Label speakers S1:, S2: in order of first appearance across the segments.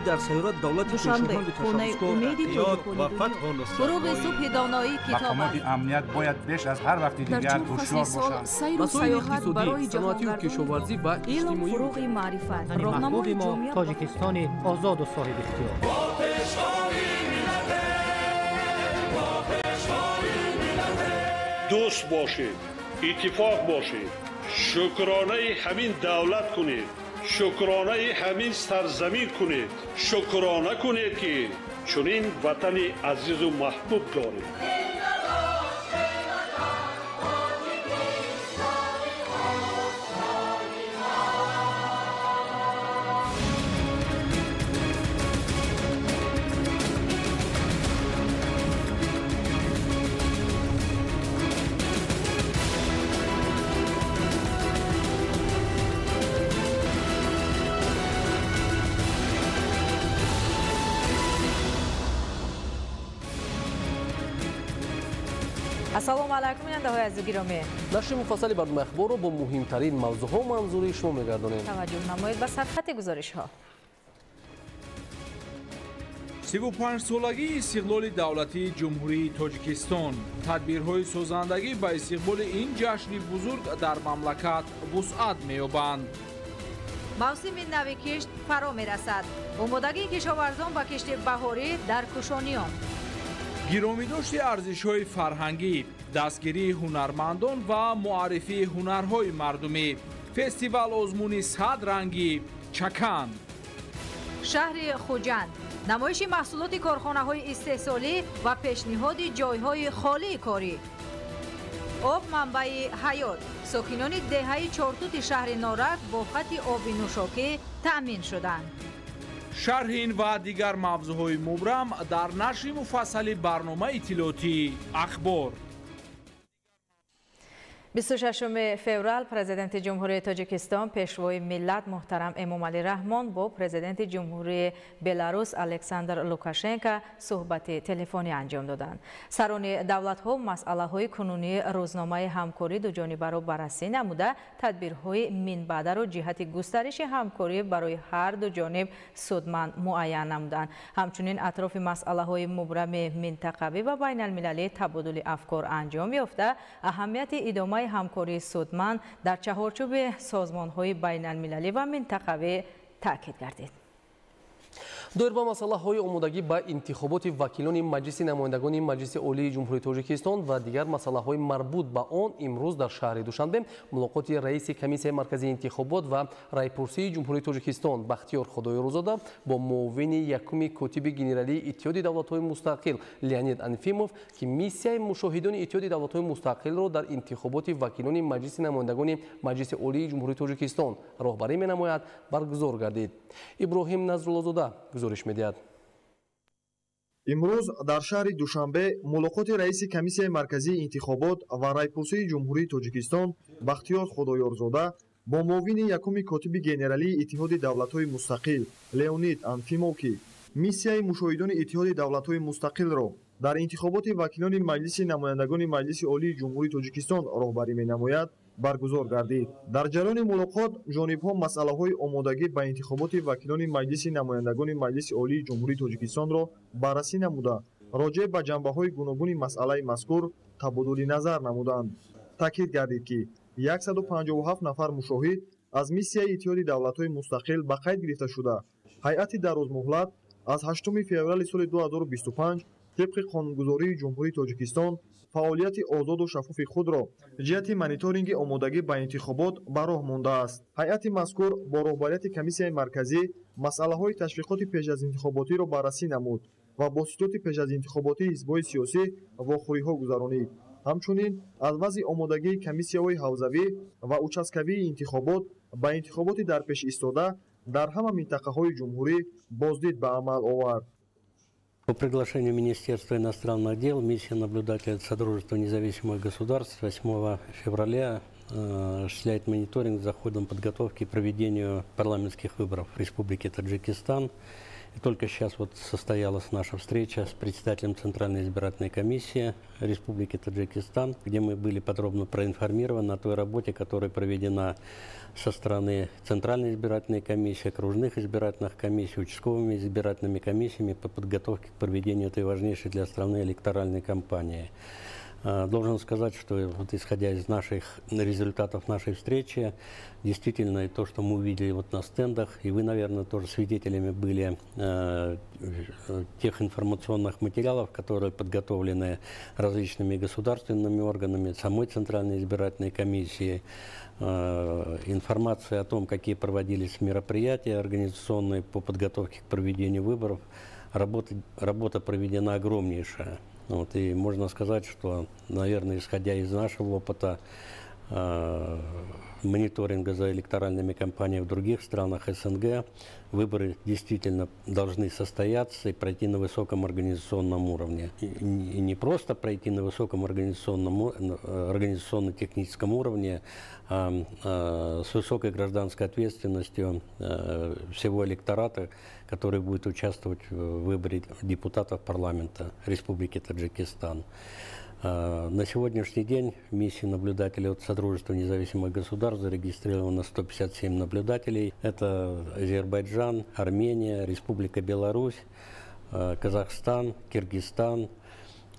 S1: Дар сайёра давлати
S2: Душанбе, хонаи умеди
S1: ва фатҳу нусрат.
S2: Фуруғи субҳи доноӣ китоб аст.
S3: Мақомоти амният бояд беш аз ҳар вақти дигар ҳушёр бошанд.
S2: Сайру
S1: Масоили
S2: сайёҳат
S1: иқтисодӣ,
S2: барои
S1: саноатию
S2: ҷаҳонгардони
S1: кишоварзӣ ва
S2: илм
S1: иҷтимоӣ.
S2: Фуруғи маърифат,
S4: Ватани
S2: роҳнамои
S4: маҳбуби мо
S2: ҷомеа.
S4: Тоҷикистони озоду соҳибихтиёр.
S5: Дӯст бошед, иттифоқ бошед, шукронаи ҳамин давлат кунед, шукронаи ҳамин сарзамин кунед, шукрона кунед, ки чунин ватани азизу маҳбуб доред.
S2: Ассалому алайкум, бинандаҳои азизу гиромӣ.
S6: Нашри муфассали барномаи ахборро бо муҳимтарин мавзӯъҳо манзури шумо мегардонем.
S2: Таваҷҷӯҳ намоед ба сархати гузоришҳо.
S7: 35-солагии истиқлоли давлатии Ҷумҳурии Тоҷикистон. Тадбирҳои созандагӣ ба истиқболи ин ҷашни бузург дар мамлакат вусъат меёбанд.
S2: Мавсими нави кишт фаро мерасад. Омодагии кишоварзон ба кишти баҳорӣ дар Кушониён.
S7: Гиромидошти арзишҳои фарҳангӣ, дастгирии ҳунармандон ва муаррифии ҳунарҳои мардумӣ. Фестивал озмуни сад ранги чакан.
S2: Шаҳри Хуҷанд, намоиши маҳсулоти корхонаҳои истеҳсолӣ ва пешниҳоди ҷойҳои холии корӣ. Об манбаи ҳаёт. Сокинони деҳаи Чортути шаҳри Норак бо хати оби нӯшокӣ таъмин шуданд.
S7: Шарҳи ин ва дигар мавзӯъҳои мубрам дар нашри муфассали барномаи иттилоотии «Ахбор».
S2: 26 феврал Президенти Ҷумҳурии Тоҷикистон, Пешвои миллат муҳтарам Эмомалӣ Раҳмон бо Президенти Ҷумҳурии Беларус Александр Лукашенко суҳбати телефонӣ анҷом доданд. Сарони давлатҳо масъалаҳои кунунии рӯзномаи ҳамкорӣ дуҷонибаро баррасӣ намуда, тадбирҳои минбаъдаро ҷиҳати густариши ҳамкорӣ барои ҳар ду ҷониб судманд муайян намуданд. Ҳамчунин атрофи масъалаҳои мубрами минтақавӣ ва байналмилалӣ табодули афкор анҷом ёфта, аҳамияти идомаи ҳамкории судманд дар чаҳорчӯби созмонҳои байналмилалӣ ва минтақавӣ таъкид гардид.
S6: Доир ба масъалаҳои омодагӣ ба интихоботи вакилони Маҷлиси намояндагони Маҷлиси Олии Ҷумҳурии Тоҷикистон ва дигар масъалаҳои марбут ба он имрӯз дар шаҳри Душанбе мулоқоти раиси Комиссияи марказии интихобот ва райпурсии Ҷумҳурии Тоҷикистон Бахтиёр Худоёрзода бо муовини якуми котиби генералии Иттиҳоди давлатҳои мустақил Леонид Анфимов, ки миссияи мушоҳидони Иттиҳоди давлатҳои мустақилро дар интихоботи вакилони Маҷлиси намояндагони Маҷлиси Олии Ҷумҳурии Тоҷикистон роҳбарӣ менамояд, баргузор гардид. Иброҳим Назруллозода гузориш медиҳад.
S8: Имрӯз дар шаҳри Душанбе мулоқоти раиси Комиссияи марказии интихобот ва райпурсии Ҷумҳурии Тоҷикистон Бахтиёр Худоёрзода бо муовини якуми котиби генералии Иттиҳоди давлатҳои мустақил Леонид Анфимов, ки миссияи мушоҳидони Иттиҳоди давлатҳои мустақилро дар интихоботи вакилони Маҷлиси намояндагони Маҷлиси Олии Ҷумҳурии Тоҷикистон роҳбарӣ менамояд, баргузор гардид. Дар ҷараёни мулоқот ҷонибҳо масъалаҳои омодагӣ ба интихоботи вакилони Маҷлиси намояндагони Маҷлиси Олии Ҷумҳурии Тоҷикистонро баррасӣ намуда, роҷеъ ба ҷанбаҳои гуногуни масъалаи мазкур табодули назар намуданд. Таъкид гардид, ки 157 нафар мушоҳид аз миссияи Иттиҳоди давлатҳои мустақил ба қайд гирифта шуда, ҳайати дарозмуҳлат аз 8 феврали соли 2025 тибқи қонунгузории Ҷумҳурии Тоҷикистон фаъолияти озоду шаффофи худро ҷиҳати мониторинги омодагӣ ба интихобот ба роҳ мондааст. Ҳайати мазкур бо роҳбарияти Комиссияи марказӣ масъалаҳои ташвиқоти пешазинтихоботиро баррасӣ намуд ва бо ситоди пешазинтихоботии ҳизбҳои сиёсӣ вохӯриҳо гузаронид. Ҳамчунин аз вазъи омодагии комиссияҳои ҳавзавӣ ва участкавии интихобот ба интихоботи дар пеш истода дар ҳама минтақаҳои ҷумҳурӣ боздид ба амал овард.
S9: По приглашению Министерства иностранных дел миссия наблюдателя Содружества независимых государств 8 февраля осуществляет мониторинг за ходом подготовки и проведению парламентских выборов в Республике Таджикистан. И только сейчас вот состоялась наша встреча с председателем Центральной избирательной комиссии Республики Таджикистан, где мы были подробно проинформированы о той работе, которая проведена со стороны Центральной избирательной комиссии, окружных избирательных комиссий, участковыми избирательными комиссиями по подготовке к проведению этой важнейшей для страны электоральной кампании. Должен сказать, что вот исходя из наших результатов нашей встречи, действительно и то, что мы увидели вот на стендах, и вы, наверное, тоже свидетелями были тех информационных материалов, которые подготовлены различными государственными органами, самой Центральной избирательной комиссии, информация о том, какие проводились мероприятия организационные по подготовке к проведению выборов, работа проведена огромнейшая. Вот, и можно сказать, что, наверное, исходя из нашего опыта мониторинга за электоральными кампаниями в других странах СНГ, выборы действительно должны состояться и пройти на высоком организационном уровне. И не просто пройти на высоком организационно-техническом уровне, а с высокой гражданской ответственностью всего электората, который будет участвовать в выборе депутатов парламента Республики Таджикистан. На сегодняшний день в миссии наблюдателей от Содружества независимых государств зарегистрировано 157 наблюдателей. Это Азербайджан, Армения, Республика Беларусь, Казахстан, Киргизстан,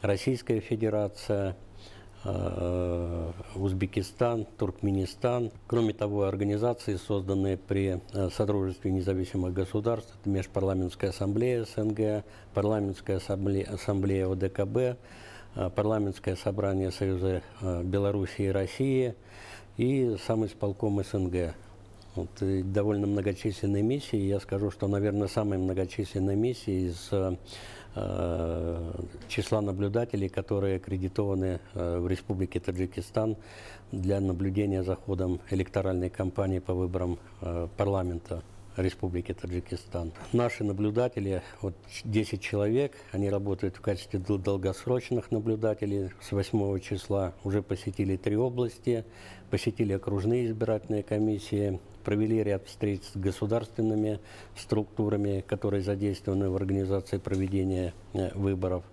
S9: Российская Федерация, Узбекистан, Туркменистан. Кроме того, организации, созданные при Содружестве независимых государств, это Межпарламентская ассамблея СНГ, Парламентская ассамблея ОДКБ, Парламентское собрание Союза Белоруссии и России и сам исполком СНГ. Вот, и довольно многочисленные миссии. Я скажу, что, наверное, самые многочисленные миссии из числа наблюдателей, которые аккредитованы в Республике Таджикистан для наблюдения за ходом электоральной кампании по выборам парламента Республики Таджикистан. Наши наблюдатели, вот 10 человек, они работают в качестве долгосрочных наблюдателей с 8 числа, уже посетили 3 области, посетили окружные избирательные комиссии, провели ряд встреч с государственными структурами, которые задействованы в организации проведения выборов.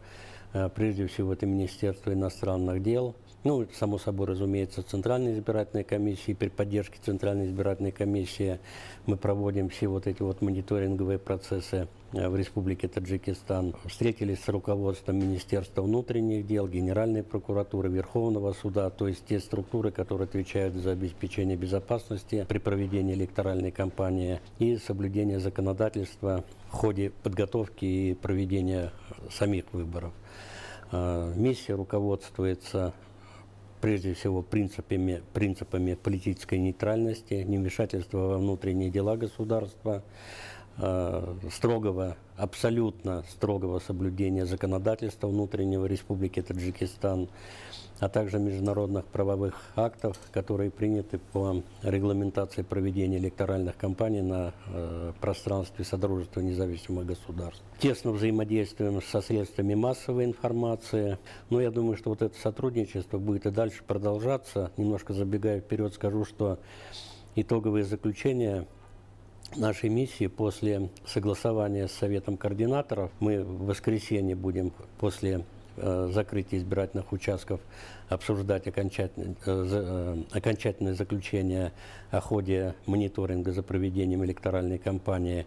S9: Прежде всего, это Министерство иностранных дел, ну, само собой, разумеется, Центральной избирательной комиссии. При поддержке Центральной избирательной комиссии мы проводим все вот эти вот мониторинговые процессы в Республике Таджикистан. Встретились с руководством Министерства внутренних дел, Генеральной прокуратуры, Верховного суда, то есть те структуры, которые отвечают за обеспечение безопасности при проведении электоральной кампании и соблюдение законодательства в ходе подготовки и проведения самих выборов. Миссия руководствуется прежде всего принципами политической нейтральности, невмешательства во внутренние дела государства, строгого, абсолютно строгого соблюдения законодательства внутреннего Республики Таджикистан, а также международных правовых актов, которые приняты по регламентации проведения электоральных кампаний на пространстве Содружества независимых государств. Тесно взаимодействуем со средствами массовой информации, но я думаю, что вот это сотрудничество будет и дальше продолжаться. Немножко забегая вперед, скажу, что итоговые заключения нашей миссии после согласования с Советом координаторов, мы в воскресенье будем после закрытия избирательных участков обсуждать окончательное заключение о ходе мониторинга за проведением электоральной кампании,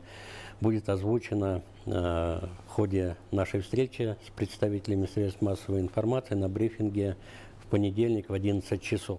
S9: будет озвучено в ходе нашей встречи с представителями средств массовой информации на брифинге в понедельник в 11 часов.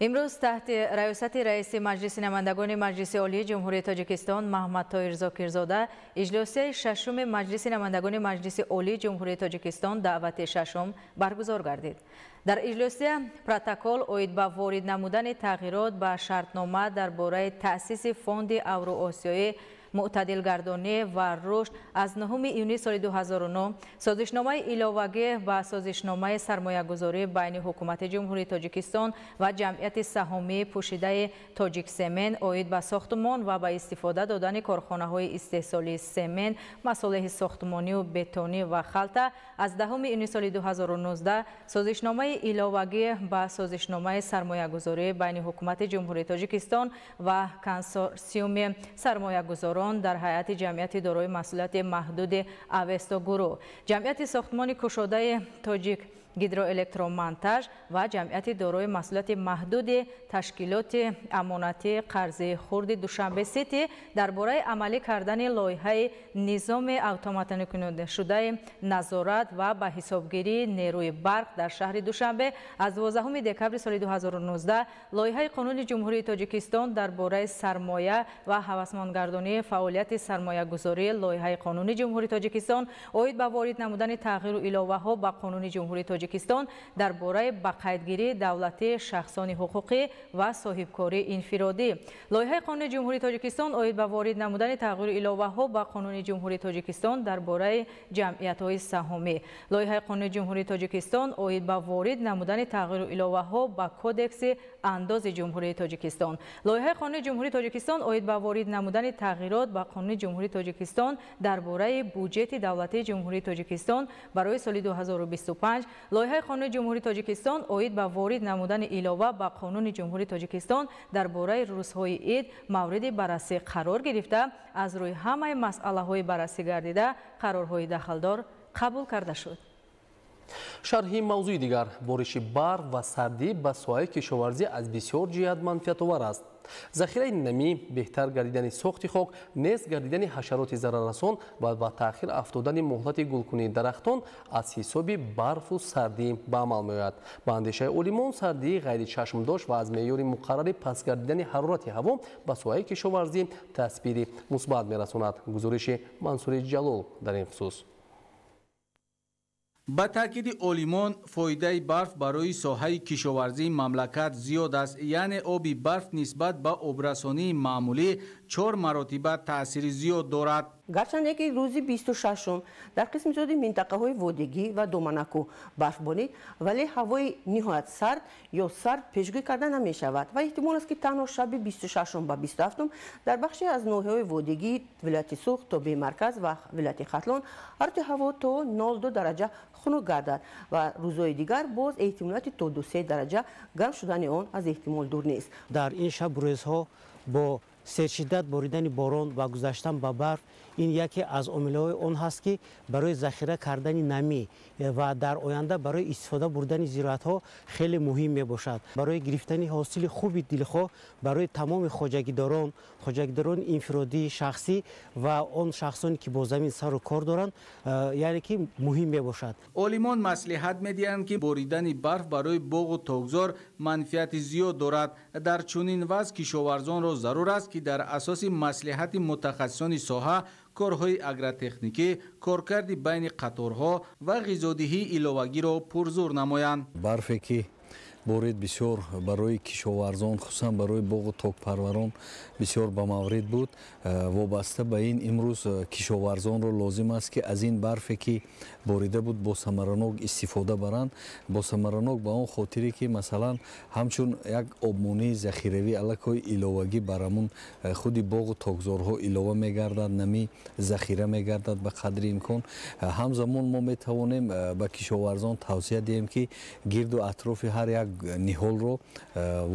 S2: Имрӯз таҳти раёсати раиси Маҷлиси намояндагони Маҷлиси Олии Ҷумҳурии Тоҷикистон Маҳмадтоир Зокирзода иҷлосияи шашуми Маҷлиси намояндагони Маҷлиси Олии Ҷумҳурии Тоҷикистон даъвати шашум баргузор гардид. Дар иҷлосия протокол оид ба ворид намудани тағйирот ба шартнома дар бораи таъсиси Фонди Авроосиёӣ мӯътадилгардонӣ ва рушд аз 9 июни соли 2009, созишномаи иловагӣ ба созишномаи сармоягузорӣ байни ҳукумати Ҷумҳурии Тоҷикистон ва ҷамъияти саҳомии пӯшидаи Тоҷиксемент оид ба сохтмон ва ба истифода додани корхонаҳои истеҳсолии семент, масолеҳи сохтмонию бетонӣ ва халта аз 10 июни соли 2019, созишномаи Шартномаи иловагӣ ба созишномаи сармоягузорӣ байни ҳукумати Ҷумҳурии Тоҷикистон ва консорсиуми сармоягузорон дар ҳайати ҷамъияти дорои масъулияти маҳдуди Авесто Гурӯҳ, ҷамъияти сохтмони кушодаи Тоҷик гидроэлектромонтаж ва ҷамъияти дорои масъулияти маҳдуди ташкилоти амонатии қарзии хурди Душанбе Сити дар бораи амалӣ кардани лоиҳаи низоми автоматикунонидашудаи назорат ва ба ҳисобгирии нерӯи барқ дар шаҳри Душанбе аз 12 декабри соли 2019, лоиҳаи қонуни Ҷумҳурии Тоҷикистон дар бораи сармоя ва ҳавасмандгардонии фаъолияти сармоягузорӣ, лоиҳаи қонуни Ҷумҳурии Тоҷикистон оид ба ворид намудани тағйиру иловаҳо ба қонуни Ҷумҳурии Тоҷикистон дар бораи ба қайдгирии давлатии шахсони ҳуқуқӣ ва соҳибкории инфиродӣ, лоиҳаи қонуни Ҷумҳурии Тоҷикистон оид ба ворид намудани тағйиру иловаҳо ба қонуни Ҷумҳурии Тоҷикистон дар бораи ҷамъиятҳои саҳомӣ, лоиҳаи қонуни Ҷумҳурии Тоҷикистон оид ба ворид намудани тағйиру иловаҳо ба Кодекси андози Ҷумҳурии Тоҷикистон, лоиҳаи қонуни Ҷумҳурии Тоҷикистон оид ба ворид намудани тағйирот ба қонуни Ҷумҳурии Тоҷикистон дар бораи буҷети давлатии Ҷумҳурии Тоҷикистон барои соли 2025, лоиҳаи қонуни Ҷумҳурии Тоҷикистон оид ба ворид намудани илова ба қонуни Ҷумҳурии Тоҷикистон дар бораи рӯзҳои ид мавриди баррасӣ қарор гирифта, аз рӯи ҳамаи масъалаҳои баррасӣ гардида қарорҳои дахлдор қабул карда шуд.
S6: Шарҳи мавзӯи дигар: бориши барф ва сардӣ ба соҳаи кишоварзӣ аз бисёр ҷиҳат манфиатовар аст. Захираи намӣ, беҳтар гардидани сохти хок, нест гардидани ҳашароти зараррасон ва ба таъхир афтодани муҳлати гулкунии дарахтон аз ҳисоби барфу сардӣ ба амал меояд. Ба андешаи олимон, сардии ғайричашмдошт ва аз меъёри муқаррари паст гардидани ҳарорати ҳаво ба соҳаи кишоварзӣ тасвири мусбат мерасонад. Гузориши Мансури Ҷалол дар ин хусус.
S10: Ба таъкиди олимон, фоидаи барф барои соҳаи кишоварзии мамлакат зиёд аст, яъне оби барф нисбат ба обрасонии маъмулӣ 4 маротиба таъсири зиёд дорад.
S11: Гарчанде ки рӯзи 26-ум дар қисми зиёди минтақаҳои водигӣ ва доманакӯ барф борид, вале ҳавои ниҳоят сард ё сард пешгӯӣ карда намешавад ва эҳтимол аст, ки танҳо шаби 26-ум ба 27-ум дар бахше аз ноҳияҳои водигии вилояти Суғд то бемарказ ва вилояти Хатлон ҳарорати ҳаво то 0,2 дараҷа хунук гардад ва рӯзҳои дигар боз эҳтимолияти то 2-3 дараҷа гарм шудани он аз эҳтимол дур нест.
S12: Дар ин шаб рӯзҳо бо сершиддат боридани борон ва гузаштан ба барф ин яке аз омилҳои он ҳаст, ки барои захира кардани намӣ ва дар оянда барои истифода бурдани зироатҳо хеле муҳим мебошад. Барои гирифтани ҳосили хуби дилхоҳ барои тамоми хоҷагидорон, хоҷагидорони инфиродӣ, шахсӣ ва он шахсоне ки бо замин сару кор доранд, яъне ки муҳим мебошад.
S10: Олимон маслиҳат медиҳанд, ки боридани барф барои боғу токзор манфиати зиёд дорад. Дар чунин вазъ кишоварзонро зарур аст, ки дар асоси маслиҳати мутахассисони соҳа корҳои агротехникӣ, коркарди байни қаторҳо ва ғизодиҳии иловагиро пурзур намоянд.
S13: Барфе ки борид бисёр барои кишоварзон, хусусан барои боғу токпарварон бисёр ба маврид буд. Вобаста ба ин имрӯз кишоварзонро лозим аст, ки аз ин барфе ки борида буд бо самаранок истифода баранд. Бо самаранок ба он хотире ки масалан ҳамчун як обмонии захиравӣ аллакай иловагӣ бар ҳамун худи боғу токзорҳо илова мегардад, намӣ захира мегардад ба қадри имкон. Ҳамзамон мо метавонем ба кишоварзон тавсия диҳем, ки гирду атрофи ҳар як ниҳолро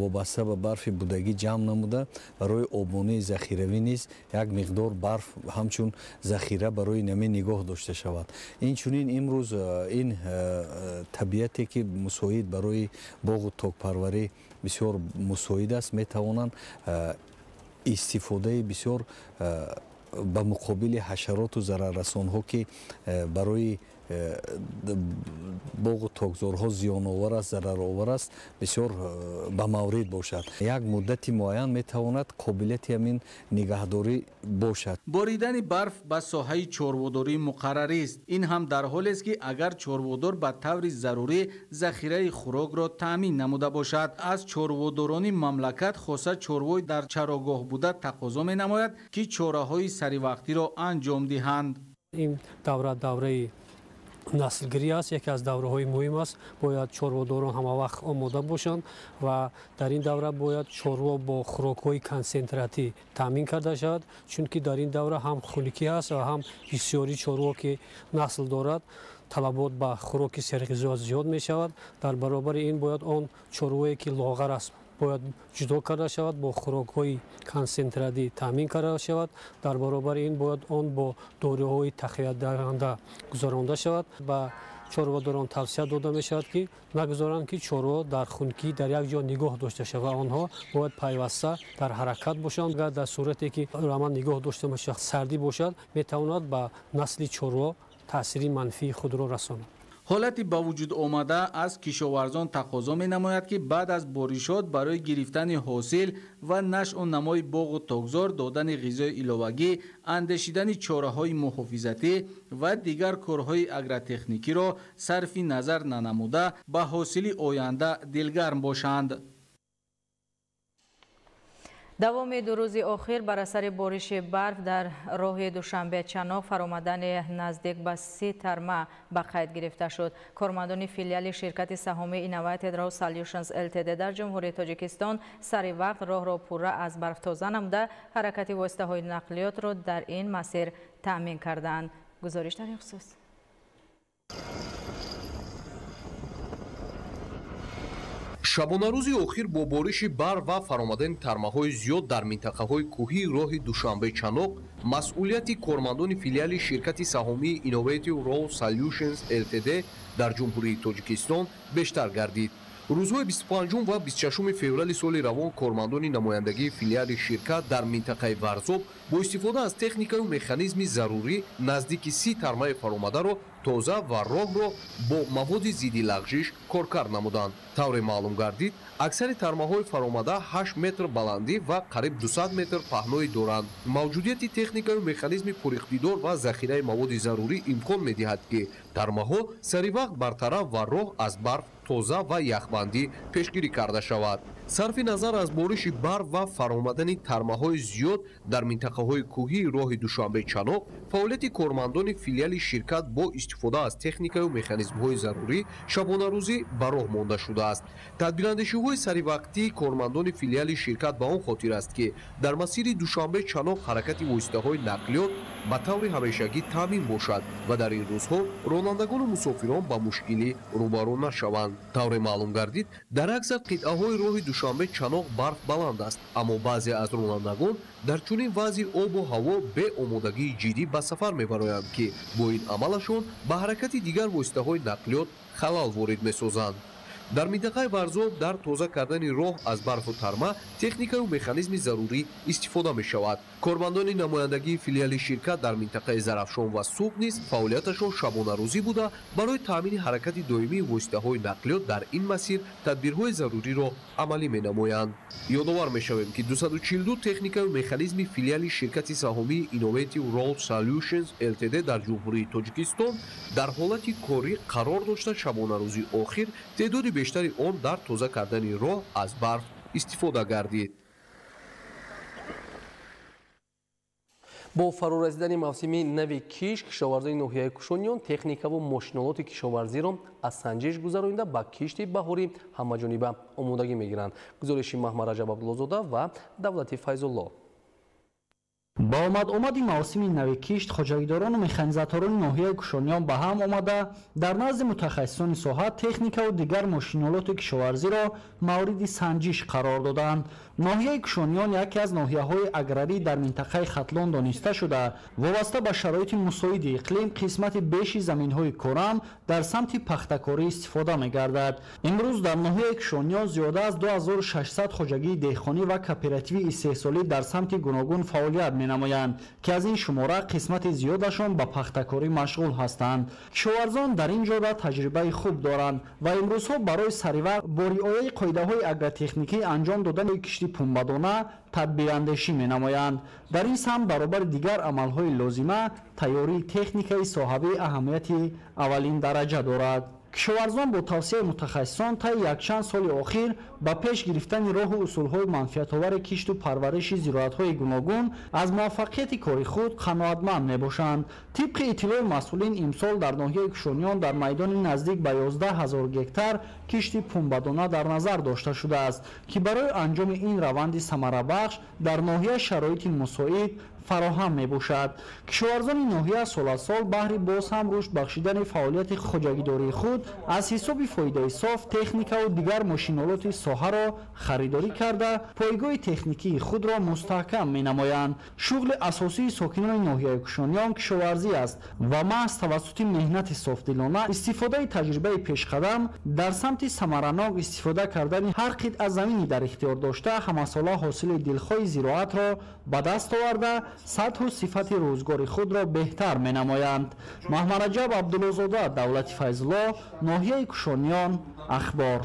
S13: вобаста ба барфи будагӣ ҷамъ намуда барои обмонии захиравӣ низ як миқдор барф ҳамчун захира барои намӣ нигоҳ дошта шавад. Инчунин имрӯз ин табиате ки мусоид барои боғу токпарварӣ бисёр мусоид аст, метавонанд истифодаи бисёр ба муқобили ҳашароту зараррасонҳо, ки барои боғу токзорҳо зиёновар аст, зараровар аст, бисёр ба маврид бошад. Як муддати муайян метавонад қобилияти ҳамин нигаҳдорӣ бошад.
S10: Боридани барф ба соҳаи чорводорӣ муқаррарист. Ин ҳам дар ҳолест, ки агар чорводор ба таври зарурӣ захираи хӯрокро таъмин намуда бошад. Аз чорводорони мамлакат, хоса чорвои дар чарогоҳ буда, тақозо менамояд, ки чораҳои саривақтиро анҷом диҳанд.
S14: Ин давра давраи наслгирӣ аст, яке аз давраҳои муҳим аст. Бояд чорводорон ҳамавақт омода бошанд ва дар ин давра бояд чорво бо хӯрокҳои консентратӣ таъмин карда шавад, чунки дар ин давра ҳам хунукӣ ҳаст ва ҳам бисёри чорво ки насл дорад, талабот ба хӯроки серғизо зиёд мешавад. Дар баробари ин бояд он чорвое ки лоғар аст бояд ҷудо карда шавад, бо хӯрокҳои консентратӣ таъмин карда шавад. Дар баробари ин бояд он бо доруҳои тақвиятдиҳанда гузаронда шавад. Ба чорводорон тавсия дода мешавад, ки нагузоранд, ки чорво дар хунукӣ дар як ҷо нигоҳ дошта шавад ва онҳо бояд пайваста дар ҳаракат бошанд. Агар дар сурате ки раман нигоҳ дошта бошад, сардӣ бошад, метавонад ба насли чорво таъсири манфии худро расонад.
S10: Ҳолати ба вуҷуд омада аз кишоварзон тақозо менамояд, ки баъд аз боришот барои гирифтани ҳосил ва нашъу намои боғу токзор, додани ғизои иловагӣ, андешидани чораҳои муҳофизатӣ ва дигар корҳои агротехникиро сарфи назар нанамуда ба ҳосили оянда дилгарм бошанд.
S2: Давоми ду рӯзи охир бар асари бориши барф дар роҳи Душанбе-Чаноқ фаромадани наздик ба 30 тарма ба қайд гирифта шуд. Кормандони филиали ширкати саҳомии Innovative Road Solutions Ltd дар Ҷумҳурии Тоҷикистон сари вақт роҳро пурра аз барф тоза намуда, ҳаракати воситаҳои нақлиётро дар ин масир таъмин карданд. Гузориш дар ин хусус.
S15: Шабонарӯзи охир бо бориши барф ва фаромадани тармаҳои зиёд дар минтақаҳои кӯҳии роҳи Душанбе-Чаноқ масъулияти кормандони филиали ширкати саҳомии Innovative Road Solutions Ltd дар Ҷумҳурии Тоҷикистон бештар гардид. Рӯзҳои 25 ва 26 феврали соли равон кормандони намояндагии филиали ширкат дар минтақаи Варзоб бо истифода аз техникаю механизми зарурӣ наздики 30 тармаи фаромадаро тоза ва роҳро бо маводи зидди лағжиш коркард намуданд. Тавре маълум гардид, аксари тармаҳои фаромада 8 метр баландӣ ва қариб 200 метр паҳноӣ доранд. Мавҷудияти техникаю механизми пуриқтидор ва захираи маводи зарурӣ имкон медиҳад, ки тармаҳо сари вақт бартараф ва роҳ аз барф тоза ва яхбандӣ пешгирӣ карда шавад. Сарфи назар аз бориши барф ва фаромадани тармаҳои зиёд дар минтақаҳои кӯҳии роҳи Душанбе-Чаноқ, фаъолияти кормандони филиали ширкат бо истифода аз техникаю механизмҳои зарурӣ шабонарӯзӣ ба роҳ монда шудааст. Тадбирандешиҳои саривақтии кормандони филиали ширкат ба он хотир аст, ки дар масири Душанбе-Чаноқ ҳаракати воситаҳои нақлиёт ба таври ҳамешагӣ таъмин бошад ва дар ин рӯзҳо ронандагону мусофирон ба мушкилӣ рӯбарӯ нашаванд. Тавре маълум гардид, дар аксар қитъаҳои роҳи Душанбе-Чаноқ барф баланд аст, аммо баъзе аз ронандагон дар чунин вазъи обу ҳаво беомодагии ҷиддӣ ба сафар мебароянд, ки бо ин амалашон ба ҳаракати дигар воситаҳои нақлиёт халал ворид месозанд. Дар минтақаи Варзоб дар тоза кардани роҳ аз барфу тарма техникаю механизми зарурӣ истифода мешавад. Кормандони намояндагии филиали ширкат дар минтақаи Зарафшон ва Суғд низ фаъолияташон шабонарӯзӣ буда, барои таъмини ҳаракати доимии воситаҳои нақлиёт дар ин масир тадбирҳои заруриро амалӣ менамоянд. Ёдовар мешавем, ки 242 техникаю механизми филиали ширкати саҳомии Innovative Road Solutions Ltd дар Ҷумҳурии Тоҷикистон дар ҳолати корӣ қарор дошта, шабонарӯзи охир теъдоди бештари он дар тоза кардани роҳ аз барф истифода гардид.
S6: Бо фарорасидани мавсими нави кишт, кишоварзони ноҳияи Кушониён техникаву мошинолоти кишоварзиро аз санҷиш гузаронида ба кишти баҳорӣ ҳамаҷониба омодагӣ мегиранд. Гузориши Маҳмад Раҷаб Абдуллозода ва Давлати Файзулло.
S16: Ба омад-омади мавсими нави кишт, хоҷагидорону механизаторони ноҳияи Кушониён ба ҳам омада, дар назди мутахассисони соҳа техникаву дигар мошинолоти кишоварзиро мавриди санҷиш қарор доданд. Ноҳияи Кушониён яке аз ноҳияҳои аграрӣ дар минтақаи Хатлон дониста шуда, вобаста ба шароити мусоиди иқлим қисмати беши заминҳои корам дар самти пахтакорӣ истифода мегардад. Имрӯз дар ноҳияи Кушониён зиёда аз 2600 хоҷагии деҳқонӣ ва кооперативи истеҳсолӣ дар самти гуногун фаъолият менамоянд, ки аз ин шумора қисмати зиёдашон ба пахтакорӣ машғул ҳастанд. Кишоварзон дар ин ҷода таҷрибаи хуб доранд ва имрӯзҳо барои саривақт бо риояи қоидаҳои агротехникӣ анҷом додани кишти пунбадона тадбирандешӣ менамоянд. Дар ин самт баробари дигар амалҳои лозима тайёрии техникаи соҳавӣ аҳамияти аввалин дараҷа дорад. Кишоварзон бо тавсияи мутахассисон таи якчанд соли охир ба пеш гирифтани роҳу усулҳои манфиатовари кишту парвариши зироатҳои гуногун аз муваффақияти кори худ қаноатманд мебошанд. Тибқи иттилои масъулин, имсол дар ноҳияи Кушониён дар майдони наздик ба 11 ҳазор гектар кишти пунбадона дар назар дошта шудааст, ки барои анҷоми ин раванди самарабахш дар ноҳия шароити мусоид фароҳам мебошад. Кишоварзони ноҳия сол аз сол баҳри боз ҳам рушд бахшидани фаъолияти хоҷагидории худ аз ҳисоби фоидаи соф техникаву дигар мошинолоти соҳаро харидорӣ карда, пойгоҳи техникии худро мустаҳкам менамоянд. Шуғли асосии сокинони ноҳияи Кушониён кишоварзӣ аст ва маҳз тавассути меҳнати софдилона, истифодаи таҷрибаи пешқадам дар самти самаранок истифода кардани ҳар қитъа замини дар ихтиёр дошта, ҳамасола ҳосили дилхоҳи зироатро ба даст оварда, сатҳу сифати рӯзгори худро беҳтар менамоянд. Маҳмараҷаб Абдуллозода, Давлати Файзулло, ноҳияи Кушониён, Ахбор.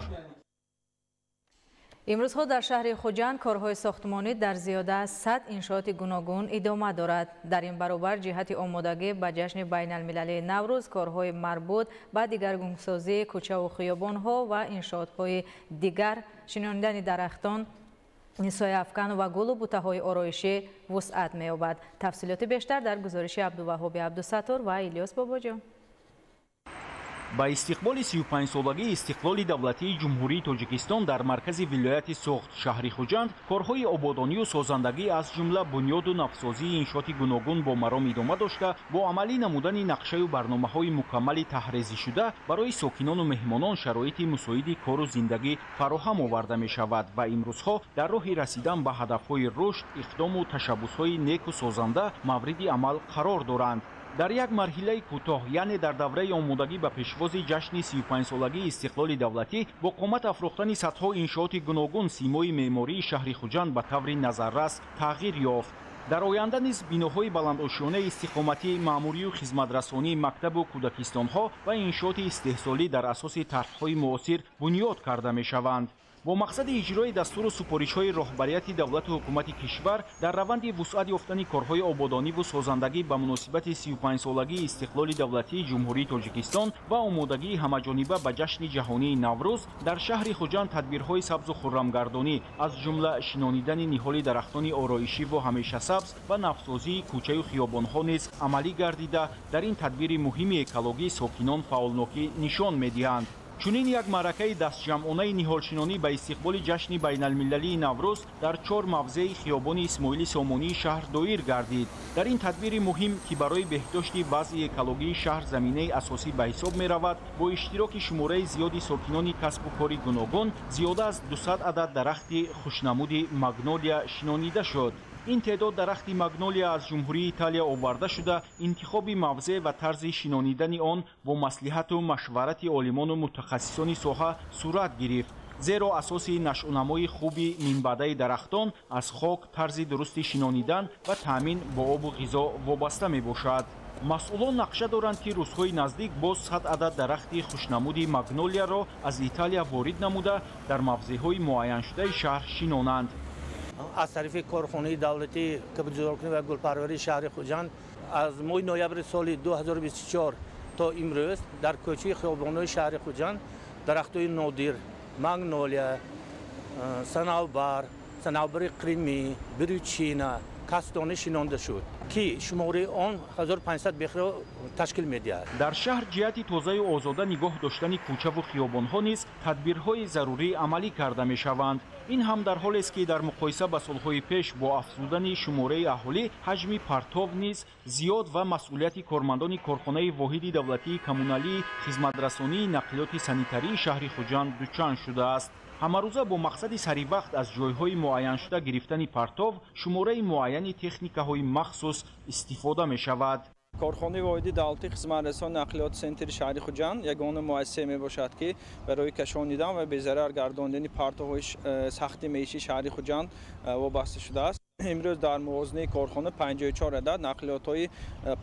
S2: Имрӯзҳо дар шаҳри Хуҷанд корҳои сохтмонӣ дар зиёда аз 100 иншооти гуногун идома дорад. Дар ин баробар ҷиҳати омодагӣ ба ҷашни байналмилалии Наврӯз корҳои марбут ба дигаргунсозии кӯчаву хиёбонҳо ва иншоотҳои дигар, шинонидани дарахтон, сояафкан ва гулу бутаҳои ороишӣ вусъат меёбад. Тафсилоти бештар дар гузориши Абдуваҳоби Абдусаттор ва Илёс Бобоҷон.
S17: Ба истиқболи 35-солагии истиқлоли давлатии Ҷумҳурии Тоҷикистон дар маркази вилояти Суғд, шаҳри Хуҷанд, корҳои ободонию созандагӣ аз ҷумла бунёду навсозии иншооти гуногун бо маром идома дошта, бо амалӣ намудани нақшаю барномаҳои мукаммали таҳрезишуда барои сокинону меҳмонон шароити мусоиди кору зиндагӣ фароҳам оварда мешавад ва имрӯзҳо дар роҳи расидан ба ҳадафҳои рушд, иқдому ташаббусҳои неку созанда мавриди амал қарор доранд. Дар як марҳилаи кӯтоҳ, яъне дар давраи омодагӣ ба пешвози ҷашни 35-солагии истиқлоли давлатӣ, бо қомат афрохтани садҳо иншооти гуногун симои меъмории шаҳри Хуҷанд ба таври назаррас тағйир ёфт. Дар оянда низ биноҳои баландошёнаи истиқоматӣ, маъмурию хизматрасонӣ, мактабу кӯдакистонҳо ва иншооти истеҳсолӣ дар асоси тарҳҳои муосир бунёд карда мешаванд. Бо мақсади иҷрои дастуру супоришҳои роҳбарияти давлату ҳукумати кишвар дар раванди вусъат ёфтани корҳои ободониву созандагӣ ба муносибати 35-солагии истиқлоли давлатии Ҷумҳурии Тоҷикистон ва омодагии ҳамаҷониба ба ҷашни ҷаҳонии Наврӯз дар шаҳри Хуҷанд тадбирҳои сабзу хуррамгардонӣ, аз ҷумла шинонидани ниҳоли дарахтони ороишиву ҳамешасабз ва навсозии кӯчаю хиёбонҳо низ амалӣ гардида, дар ин тадбири муҳими экологӣ сокинон фаъолнокӣ нишон медиҳанд. Чунин як маъракаи дастҷамъонаи ниҳолшинонӣ ба истиқболи ҷашни байналмилалии Наврӯз дар 4 мавзеи хиёбони Исмоили Сомонии шаҳр доир гардид. Дар ин тадбири муҳим, ки барои беҳдошти вазъи экологии шаҳр заминаи асосӣ ба ҳисоб меравад, бо иштироки шумораи зиёди сокинони касбу кори гуногун зиёда аз 200 адад дарахти хушнамуди магнолия шинонида шуд. Ин теъдод дарахти магнолия аз Ҷумҳурии Италия оварда шуда, интихоби мавзеъ ва тарзи шинонидани он бо маслиҳату машварати олимону мутахассисони соҳа сурат гирифт. Зеро асоси нашъунамои хуби минбаъдаи дарахтон аз хок, тарзи дурусти шинонидан ва таъмин бо обу ғизо вобаста мебошад. Масъулон нақша доранд, ки рӯзҳои наздик боз 100 адад дарахти хушнамуди магнолияро аз Италия ворид намуда, дар мавзеъҳои муайяншудаи шаҳр шинонанд.
S18: Аз тарафи корхонаи давлатии кабудизоркунӣ ва гулпарварии шаҳри Хуҷанд аз моҳи ноябри соли 2024 то имрӯз дар кӯчаи хиёбонҳои шаҳри Хуҷанд дарахтҳои нодир магнолия, санавбар, санавбари қримӣ, бирючина, кастонӣ шинонда шуд, ки шумораи он 1500 бехро ташкил медиҳад.
S17: Дар шаҳр ҷиҳати тозаю озода нигоҳ доштани кӯчаву хиёбонҳо низ тадбирҳои зарурӣ амалӣ карда мешаванд. Ин ҳам дар ҳолест, ки дар муқоиса ба солҳои пеш бо афзудани шумораи аҳолӣ ҳаҷми партов низ зиёд ва масъулияти кормандони корхонаи воҳиди давлатии коммуналии хизматрасонии нақлиёти санитарии шаҳри Хуҷанд дучанд шудааст. Ҳамарӯза бо мақсади саривақт аз ҷойҳои муайяншуда гирифтани партов шумораи муайяни техникаҳои махсус истифода мешавад.
S19: Корхонаи воҳиди давлатии хизматрасони нақлиёти санитарии шаҳри Хуҷанд ягона муассисае мебошад, ки барои кашонидан ва безарар гардондани партовҳои сахти маишии шаҳри Хуҷанд вобаста шудааст. Имрӯз дар мувозинаи корхона 54 адад нақлиётҳои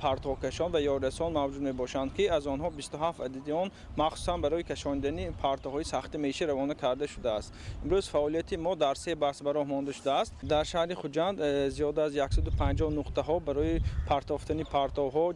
S19: партовкашон ва ёррасон мавҷуд мебошанд, ки аз онҳо 27 адади он махсусан барои кашондани партовҳои сахти меишӣ равона карда шудааст. Имрӯз фаъолияти мо дар се бахш ба роҳ монда шудааст. Дар шаҳри Хуҷанд зиёда аз 150 нуқтаҳо барои партофтани партовҳо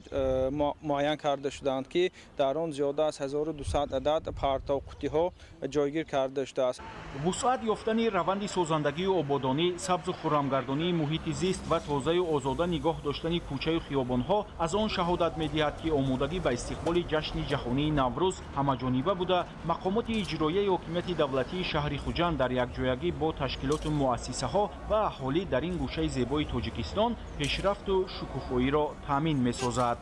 S19: муайян карда шудаанд, ки дар он зиёда аз 1200 адад партовқутиҳо ҷойгир карда шудааст.
S17: Вусъат ёфтани раванди созандагию ободонӣ, сабзу хуррамгардонии муҳити зист ва тозаю озода нигоҳ доштани кӯчаю хиёбонҳо аз он шаҳодат медиҳад, ки омодагӣ ба истиқболи ҷашни ҷаҳонии Наврӯз ҳамаҷониба буда, мақомоти иҷроияи ҳокимияти давлатии шаҳри Хуҷанд дар якҷоягӣ бо ташкилоту муассисаҳо ва аҳолӣ дар ин гӯшаи зебои Тоҷикистон пешрафту шукуфоиро таъмин месозад.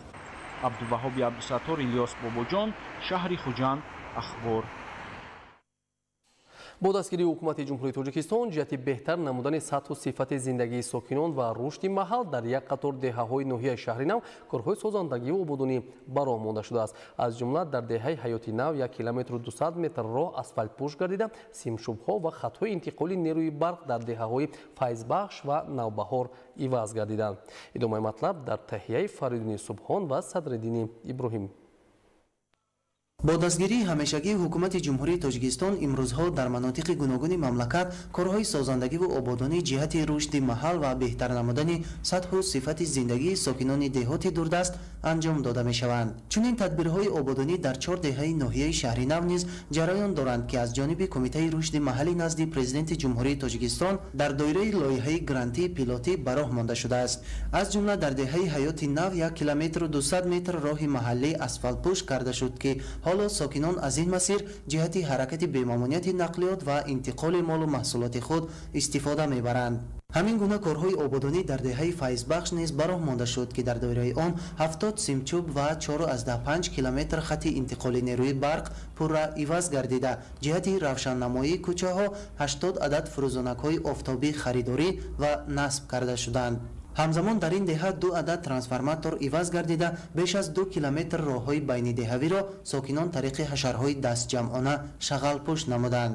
S17: Абдуваҳоби Абдусаттор, Илёс Бобоҷон, шаҳри Хуҷанд, Ахбор.
S6: Бо дастгирии ҳукумати Ҷумҳурии Тоҷикистон ҷиҳати беҳтар намудани сатҳу сифати зиндагии сокинон ва рушди маҳал дар як қатор деҳаҳои ноҳияи шаҳри нав корҳои созандагию ободонӣ ба роҳ монда шудааст. Аз ҷумла дар деҳаи Ҳаёти Нав 1 километру 200 метр роҳ асфалтпӯш гардида, симшубҳо ва хатҳои интиқоли нерӯи барқ дар деҳаҳои Файзбахш ва Навбаҳор иваз гардиданд. Идомаи матлаб дар таҳияи Фаридуни Субҳон ва Садриддини Иброҳим.
S20: Бо дастгирии ҳамешагии ҳукумати Ҷумҳурии Тоҷикистон имрӯзҳо дар манотиқи гуногуни мамлакат корҳои созандагиву ободонӣ ҷиҳати рушди маҳал ва беҳтар намудани сатҳу сифати зиндагии сокинони деҳоти дурдаст анҷом дода мешаванд. Чунин тадбирҳои ободонӣ дар 4 деҳаи ноҳияи шаҳри нав низ ҷараён доранд, ки аз ҷониби Кумитаи рушди маҳалли назди Президенти Ҷумҳурии Тоҷикистон дар доираи лоиҳаи грантии пилотӣ ба роҳ монда шудааст. Аз ҷумла дар деҳаи Ҳаёти Нав 1 километру 200 метр роҳи маҳаллӣ асфалтпӯш карда шуд, ки ҳоло сокинон аз ин масир ҷиҳати ҳаракати бемамониати нақлиёт ва интиқоли молу маҳсулоти худ истифода мебаранд. Ҳамин гуна корҳои ободонӣ дар деҳаи Файзбахш низ ба роҳ монда шуд, ки дар доираи он 70 симчӯб ва 4,5 километр хати интиқоли нерӯи барқ пурра иваз гардида, ҷиҳати равшаннамоии кӯчаҳо 80 адад фурӯзонакҳои офтобӣ харидорӣ ва насб карда шуданд. Ҳамзамон дар ин деҳа 2 адад трансформатор иваз гардида, беш аз 2 километр роҳҳои байнидеҳавиро сокинон тариқи ҳашарҳои дастҷамъона шағалпӯш намуданд.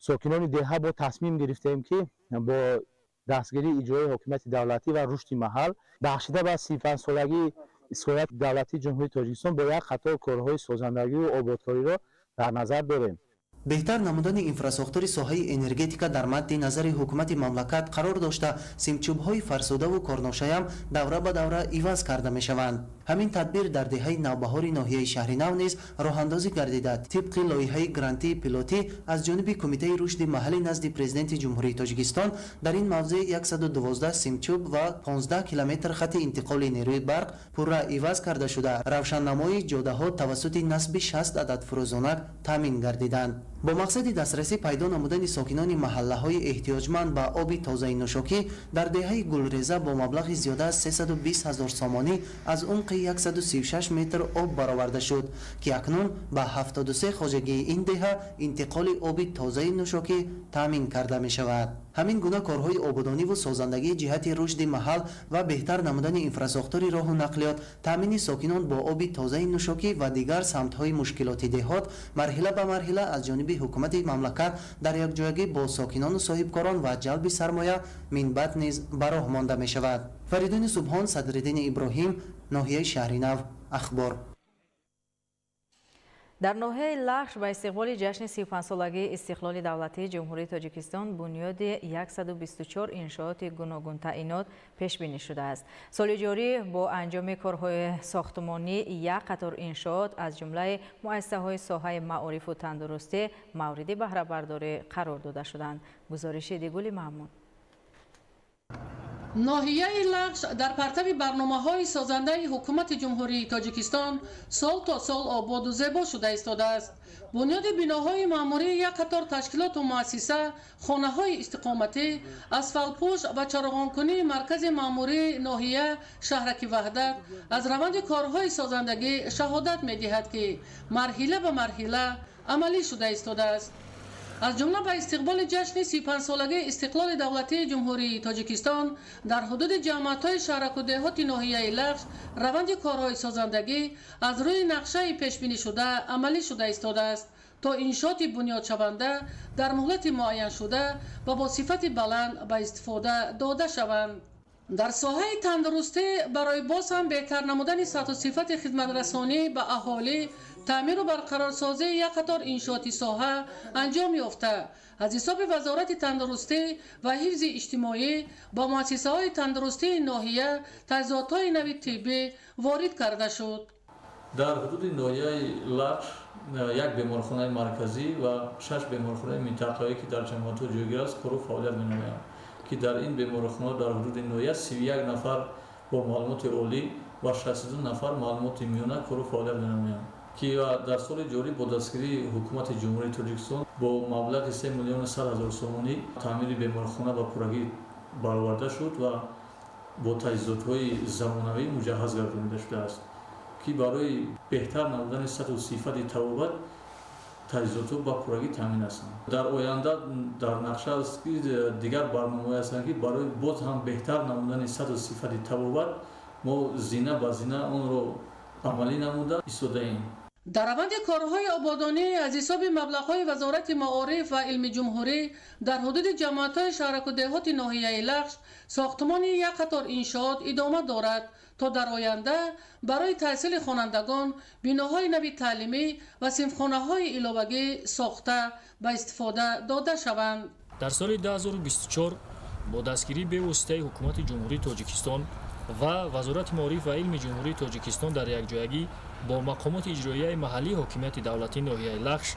S21: Сокинони деҳа бо тасмим гирифтем, ки бо дастгирии иҷроии ҳокимияти давлатӣ ва рушди маҳал бахшида ба 35-солагии истиқлолияти давлатии Ҷумҳурии Тоҷикистон бо як қатор корҳои созандагиву ободкориро дар назар дорем.
S20: Беҳтар намудани инфрасохтори соҳаи энергетика дар мадди назари ҳукумати мамлакат қарор дошта, симчӯбҳои фарсудаву корношаям давра ба давра иваз карда мешаванд. Ҳамин тадбир дар деҳаи Навбаҳори ноҳияи шаҳри нав низ роҳандозӣ гардида, тибқи лоиҳаи грантии пилотӣ аз ҷониби Кумитаи рушди маҳалли назди Президенти Ҷумҳурии Тоҷикистон дар ин мавзеъ 112 симчӯб ва 15 километр хати интиқоли нерӯи барқ пурра иваз карда шуда, равшаннамоии ҷодаҳо тавассути насби 60 адад фурӯзонак таъмин гардиданд. Бо мақсади дастрасӣ пайдо намудани сокинони маҳаллаҳои эҳтиёҷманд ба оби тозаи нӯшокӣ дар деҳаи Гулреза бо маблағи зиёда аз 320 ҳазор сомонӣ аз умқи 136 метр об бароварда шуд, ки акнун ба 73 хоҷагии ин деҳа интиқоли оби тозаи нӯшокӣ таъмин карда мешавад. Ҳамин гуна корҳои ободониву созандагӣ ҷиҳати рушди маҳал ва беҳтар намудани инфрасохтори роҳу нақлиёт, таъмини сокинон бо оби тозаи нӯшокӣ ва дигар самтҳои мушкилоти деҳот марҳила ба марҳила аз ҷониби ҳукумати мамлакат дар якҷоягӣ бо сокинону соҳибкорон ва ҷалби сармоя минбаъд низ ба роҳ монда мешавад. Фаридуни Субҳон, Садриддини Иброҳим, ноҳияи шаҳри нав, Ахбор.
S2: Дар ноҳияи Лахш ба истиқболи ҷашни 35-солагии истиқлоли давлатии Ҷумҳурии Тоҷикистон бунёди 124 иншооти гуногунтаъинот пешбинӣ шудааст. Соли ҷорӣ бо анҷоми корҳои сохтмонӣ як қатор иншоот аз ҷумлаи муассисаҳои соҳаи маорифу тандурустӣ мавриди баҳрабардорӣ қарор дода шуданд. Гузориши Дигули Маҳмуд.
S1: Ноҳияи Лахш дар партави барномаҳои созандаи ҳукумати Ҷумҳурии Тоҷикистон сол то сол ободу зебо шуда истодааст. Бунёди биноҳои маъмурии як қатор ташкилоту муассиса, хонаҳои истиқоматӣ, асфалтпӯш ва чароғонкунии маркази маъмурии ноҳия шаҳраки Ваҳдат аз раванди корҳои созандагӣ шаҳодат медиҳад, ки марҳила ба марҳила амалӣ шуда истодааст. Аз ҷумла ба истиқболи ҷашни 35-солагии истиқлоли давлатии Ҷумҳурии Тоҷикистон дар ҳудуди ҷамоатҳои шаҳраку деҳоти ноҳияи Лахш раванди корҳои созандагӣ аз рӯи нақшаи пешбинишуда амалӣ шуда истодааст. То иншооти бунёдшаванда дар муҳлати муайяншуда ва бо сифати баланд ба истифода дода шаванд. Дар соҳаи тандурустӣ барои боз ҳам беҳтар намудани сатҳу сифати хизматрасонӣ ба аҳолӣ, таъмиру барқарорсозии як қатор иншооти соҳа анҷом ёфта, аз ҳисоби Вазорати тандурустӣ ва ҳифзи иҷтимоӣ ба муассисаҳои тандурустии ноҳия таҷҳизотҳои нави тиббӣ ворид карда шуд.
S3: Дар ҳудуди ноҳияи Лахш як беморхонаи марказӣ ва 6 беморхонаи минтақавӣ, ки дар ҷамоатҳо ҷойгир аст, кору фаъолият менамоянд, ки дар ин беморхона дар ҳудуди ноҳия 31 нафар бо маълумоти олӣ ва 62 нафар маълумоти миёна кору фаъолият менамоянд, ки дар соли ҷорӣ бо дастгирии Ҳукумати Ҷумҳурии Тоҷикистон бо маблағи 3 100 000 сомонӣ таъмири беморхона ба пуррагӣ бароварда шуд ва бо таҷҳизотҳои замонавӣ муҷаҳҳаз гардонида шудааст, ки барои беҳтар намудани сатҳу сифати табобат таҷҳизотҳо ба пуррагӣ таъмин ҳастанд. Дар оянда дар нақша аст, ки дигар барномаҳое ҳастанд, ки барои боз ҳам беҳтар намудани сатҳу сифати табобат мо зина ба зина онро амалӣ намуда истодаем.
S1: Дар раванди корҳои ободонӣ аз ҳисоби маблағҳои Вазорати маориф ва илми ҷумҳурӣ дар ҳудуди ҷамоатҳои шаҳраку деҳоти ноҳияи Лахш сохтмони як қатор иншоот идома дорад, то дар оянда барои таҳсили хонандагон биноҳои нави таълимӣ ва синфхонаҳои иловагӣ сохта ба истифода дода шаванд.
S22: Дар соли 2024 бо дастгирии бевоситаи Ҳукумати Ҷумҳурии Тоҷикистон ва Вазорати маориф ва илми Ҷумҳурии Тоҷикистон дар якҷоягӣ бо мақомоти иҷроияи маҳаллии ҳокимияти давлатии ноҳияи Лахш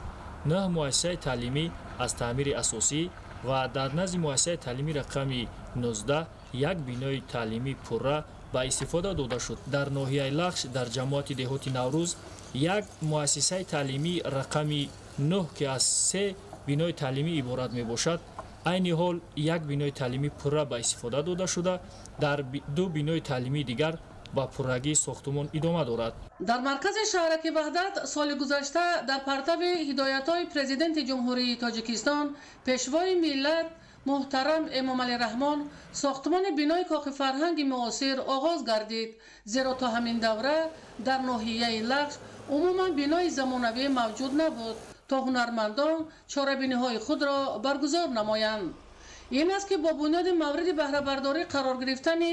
S22: 9 муассисаи таълимӣ аз таъмири асосӣ ва дар назди муассисаи таълимӣ рақами 19 як бинои таълимӣ пурра ба истифода дода шуд. Дар ноҳияи Лахш дар ҷамоати деҳоти Наврӯз як муассисаи таълимӣ рақами 9, ки аз 3 бинои таълимӣ иборат мебошад, айни ҳол як бинои таълимӣ пурра ба истифода дода шуда, дар 2 бинои таълимии дигар ба пуррагии сохтумон идома дорад.
S1: Дар маркази шаҳраки Ваҳдат соли гузашта дар партави ҳидоятҳои Президенти Ҷумҳурии Тоҷикистон, Пешвои миллат муҳтарам Эмомалӣ Раҳмон сохтмони бинои кохи фарҳанги муосир оғоз гардид, зеро то ҳамин давра дар ноҳияи Лахш умуман бинои замонавӣ мавҷуд набуд, то ҳунармандон чорабиниҳои худро баргузор намоянд. Ин аст, ки бо бунёди мавриди баҳрабардорӣ қарор гирифтани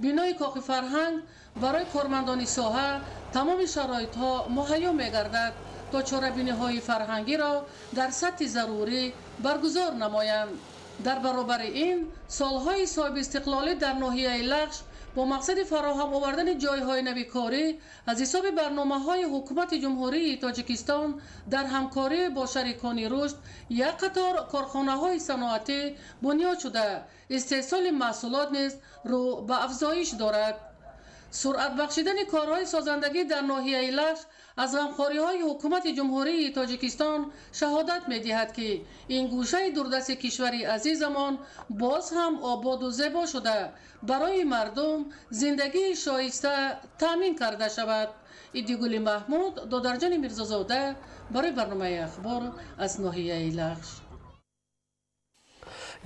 S1: бинои кохи фарҳанг барои кормандони соҳа тамоми шароитҳо муҳайё мегардад, то чорабиниҳои фарҳангиро дар сатҳи зарурӣ баргузор намоянд. Дар баробари ин солҳои соҳибистиқлолӣ дар ноҳияи Лахш бо мақсади фароҳам овардани ҷойҳои нави корӣ аз ҳисоби барномаҳои Ҳукумати Ҷумҳурии Тоҷикистон дар ҳамкорӣ бо шарикони рушд як қатор корхонаҳои саноатӣ бунёд шуда, истеҳсоли маҳсулот низ рӯ ба афзоиш дорад. Суръат бахшидани корҳои созандагӣ дар ноҳияи Лахш аз ғамхориҳои Ҳукумати Ҷумҳурии Тоҷикистон шаҳодат медиҳад, ки ин гӯшаи дурдасти кишвари азизамон боз ҳам ободу зебо шуда, барои мардум зиндагии шоиста таъмин карда шавад. Идигули Маҳмуд, Додарҷони Мирзозода барои барномаи Ахбор аз ноҳияи Лахш.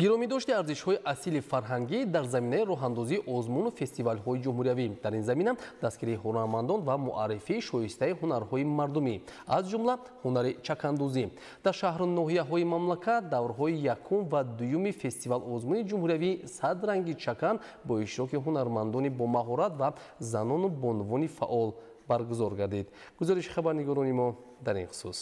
S6: Гиромидошти арзишҳои асили фарҳангӣ дар заминаи роҳандозии озмуну фестивалҳои ҷумҳуриявӣ, дар ин замина дастгирии ҳунармандон ва муаррифии шоистаи ҳунарҳои мардумӣ, аз ҷумла ҳунари чакандӯзӣ. Дар шаҳру ноҳияҳои мамлакат даврҳои якум ва дуюми фестивал-озмуни ҷумҳуриявӣ «Сад ранги чакан» бо иштироки ҳунармандони бомаҳорат ва занону бонувони фаъол баргузор гардид. Гузориши хабарнигорони мо дар ин хусус.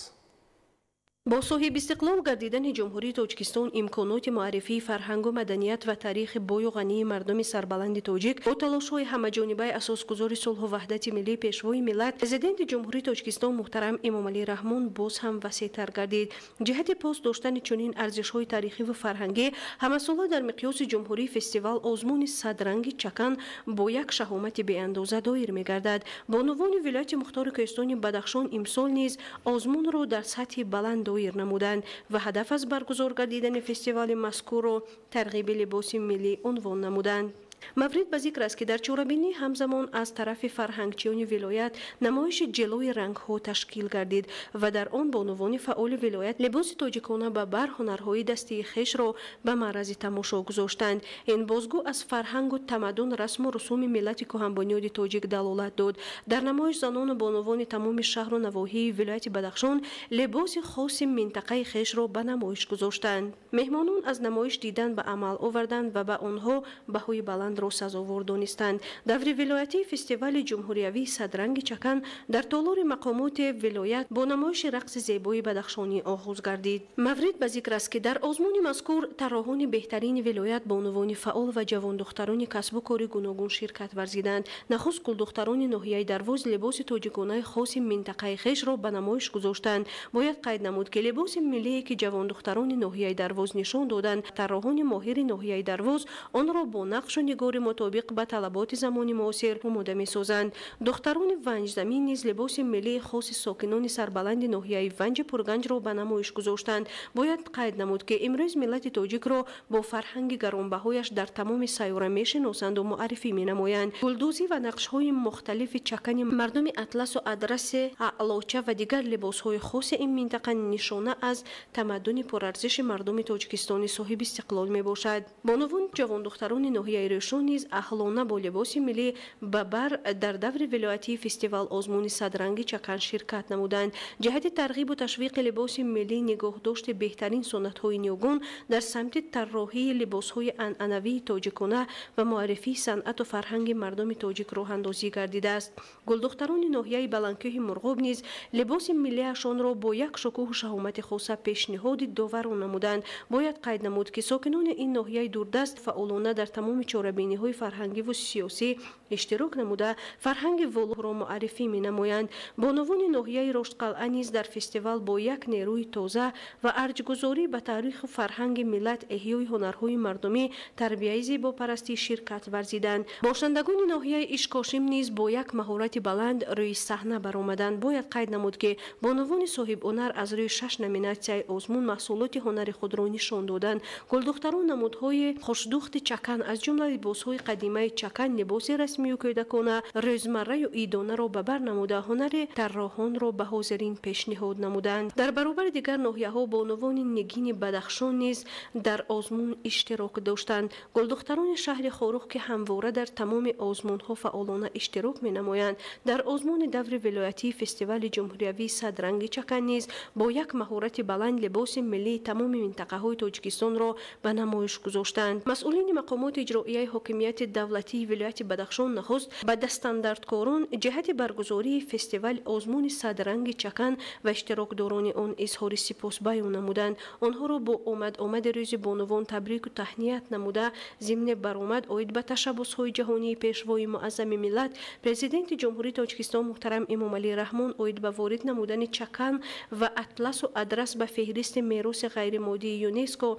S23: Бо соҳибистиқлол гардидани Ҷумҳурии Тоҷикистон имконоти муаррифии фарҳангу маданият ва таърихи бою ғании мардуми сарбаланди тоҷик бо талошҳои ҳамаҷонибаи асосгузори сулҳу ваҳдати миллӣ, Пешвои миллат, Президенти Ҷумҳурии Тоҷикистон муҳтарам Эмомалӣ Раҳмон боз ҳам васеътар гардид. Ҷиҳати пос доштани чунин арзишҳои таърихиву фарҳангӣ ҳамасола дар миқёси ҷумҳурӣ фестивал озмуни «Садранги чакан» бо як шаҳомати беандоза доир мегардад. Бонувони вилояти мухтори кӯҳистони Бадахшон имсол низ озмунро дар сатҳи баланд доир намуданд ва ҳадаф аз баргузор гардидани фестивали мазкурро тарғиби либоси миллӣ унвон намуданд. Маврид ба зикр аст, ки дар чорабинӣ ҳамзамон аз тарафи фарҳангчиёни вилоят намоиши ҷилои рангҳо ташкил гардид ва дар он бонувони фаъоли вилоят либоси тоҷикона ба бар ҳунарҳои дастии хешро ба маърази тамошо гузоштанд. Ин бозгӯ аз фарҳангу тамаддун, расму русуми миллати кӯҳанбунёди тоҷик далолат дод. Дар намоиш занону бонувони тамоми шаҳру навоҳии вилояти Бадахшон либоси хоси минтақаи хешро ба намоиш гузоштанд. Меҳмонон аз намоиш дидан ба амал оварданд ва ба онҳо баҳои баландро сазовор донистанд. Даври вилоятии фестивали ҷумҳуриявии Садранги чакан дар толори мақомоти вилоят бо намоиши рақси зебои бадахшонӣ оғоз гардид. Маврид ба зикр аст, ки дар озмуни мазкур тарроҳони беҳтарини вилоят, бонувони фаъол ва ҷавондухтарони касбу кори гуногун ширкат варзиданд. Нахуст гулдухтарони ноҳияи Дарвоз либоси тоҷиконаи хоси минтақаи хешро ба намоиш гузоштанд. Бояд қайд намуд, ки либоси миллие, ки ҷавондухтарони ноҳияи Дарвоз нишон доданд, тарроҳони моҳири ноҳияи Дарвоз онро бо нақшу нигори мутобиқ ба талаботи замони муосир омода месозанд. Духтарони Ванҷзамин низ либоси миллии хоси сокинони сарбаланди ноҳияи Ванҷи Пурганҷро ба намоиш гузоштанд. Бояд қайд намуд, ки имрӯз миллати тоҷикро бо фарҳанги гаронбаҳояш дар тамоми сайёра мешиносанду муаррифӣ менамоянд. Гулдӯзӣ ва нақшҳои мухталифи чакани мардуми атласу адраси, аълоча ва дигар либосҳои хоси ин минтақа нишона аз тамаддуни пурарзиши мардуми Тоҷикистони соҳиби истиқлол мебошад. Бонувони ҷавондухтарони ноҳияи Рӯшон низ аҳлона бо либоси миллӣ ба бар дар даври вилоятии фестивал озмуни Садранги чакан ширкат намуданд. Ҷиҳати тарғибу ташвиқи либоси миллӣ, нигоҳдошти беҳтарин суннатҳои ниёгон дар самти тарроҳии либосҳои анъанавии тоҷикона ва муаррифии санъату фарҳанги мардуми тоҷик роҳандозӣ гардидааст. Гулдухтарони ноҳияи Баландкӯҳи Мурғоб низ либоси миллиашонро бо як шукӯҳу шаҳомати хоса пешниҳоди доварон намуданд. Бояд қайд намуд, ки сокинони ин ноҳияи дурдаст фаъолона дар тамоми чорабиниҳои фарҳангиву сиёсӣ иштирок намуда, фарҳанги волоро муаррифӣ менамоянд. Бонувони ноҳияи Роштқалъа низ дар фестивал бо як нерӯи тоза ва арҷгузорӣ ба таъриху фарҳанги миллат, эҳёи ҳунарҳои мардумӣ, тарбияи зебопарастӣ ширкат варзиданд. Бошандагони ноҳияи Ишкошим низ бо як маҳорати баланд рӯи саҳна баромаданд. Бояд қайд намуд, ки бонувони соҳибҳунар аз рӯи 6 номинатсияи озмун маҳсулоти ҳунари худро нишон доданд. Гулдухтарон намудҳои хушдухти чакан, аз ҷумла либосҳои қадимаи чакан, либоси расмию кӯдакона, рӯзмарраю идонаро ба бар намуда, ҳунари тарроҳонро ба ҳозирин пешниҳод намуданд. Дар баробари дигар ноҳияҳо бонувони нигини Бадахшон низ дар озмун иштирок доштанд. Гулдухтарони шаҳри Хоруғ, ки ҳамвора дар тамоми озмунҳо фаъолона иштирок менамоянд, дар озмуни даври вилоятии фестивали ҷумҳуриявии Садранги чакан низ бо як маҳорати баланд либоси миллии тамоми минтақаҳои Тоҷикистонро ба намоиш гузоштанд. Масъулини мақомоти иҷроияи ҳокимияти давлатии вилояти Бадахшон нахуст ба дастандардкорон ҷиҳати баргузории фестивали озмуни Садранги чакан ва иштирокдорони он изҳори сипос баён намуданд. Онҳоро бо омад-омади рӯзи бонувон табрику таҳният намуда, зимни баромад оид ба ташаббусҳои ҷаҳонии пешвои муаззами миллат, Президенти Ҷумҳурии Тоҷикистон муҳтарам Эмомалӣ Раҳмон оид ба ворид намудани чакан ва атласу адрас ба феҳристи мероси ғайримоддии ЮНЕСКО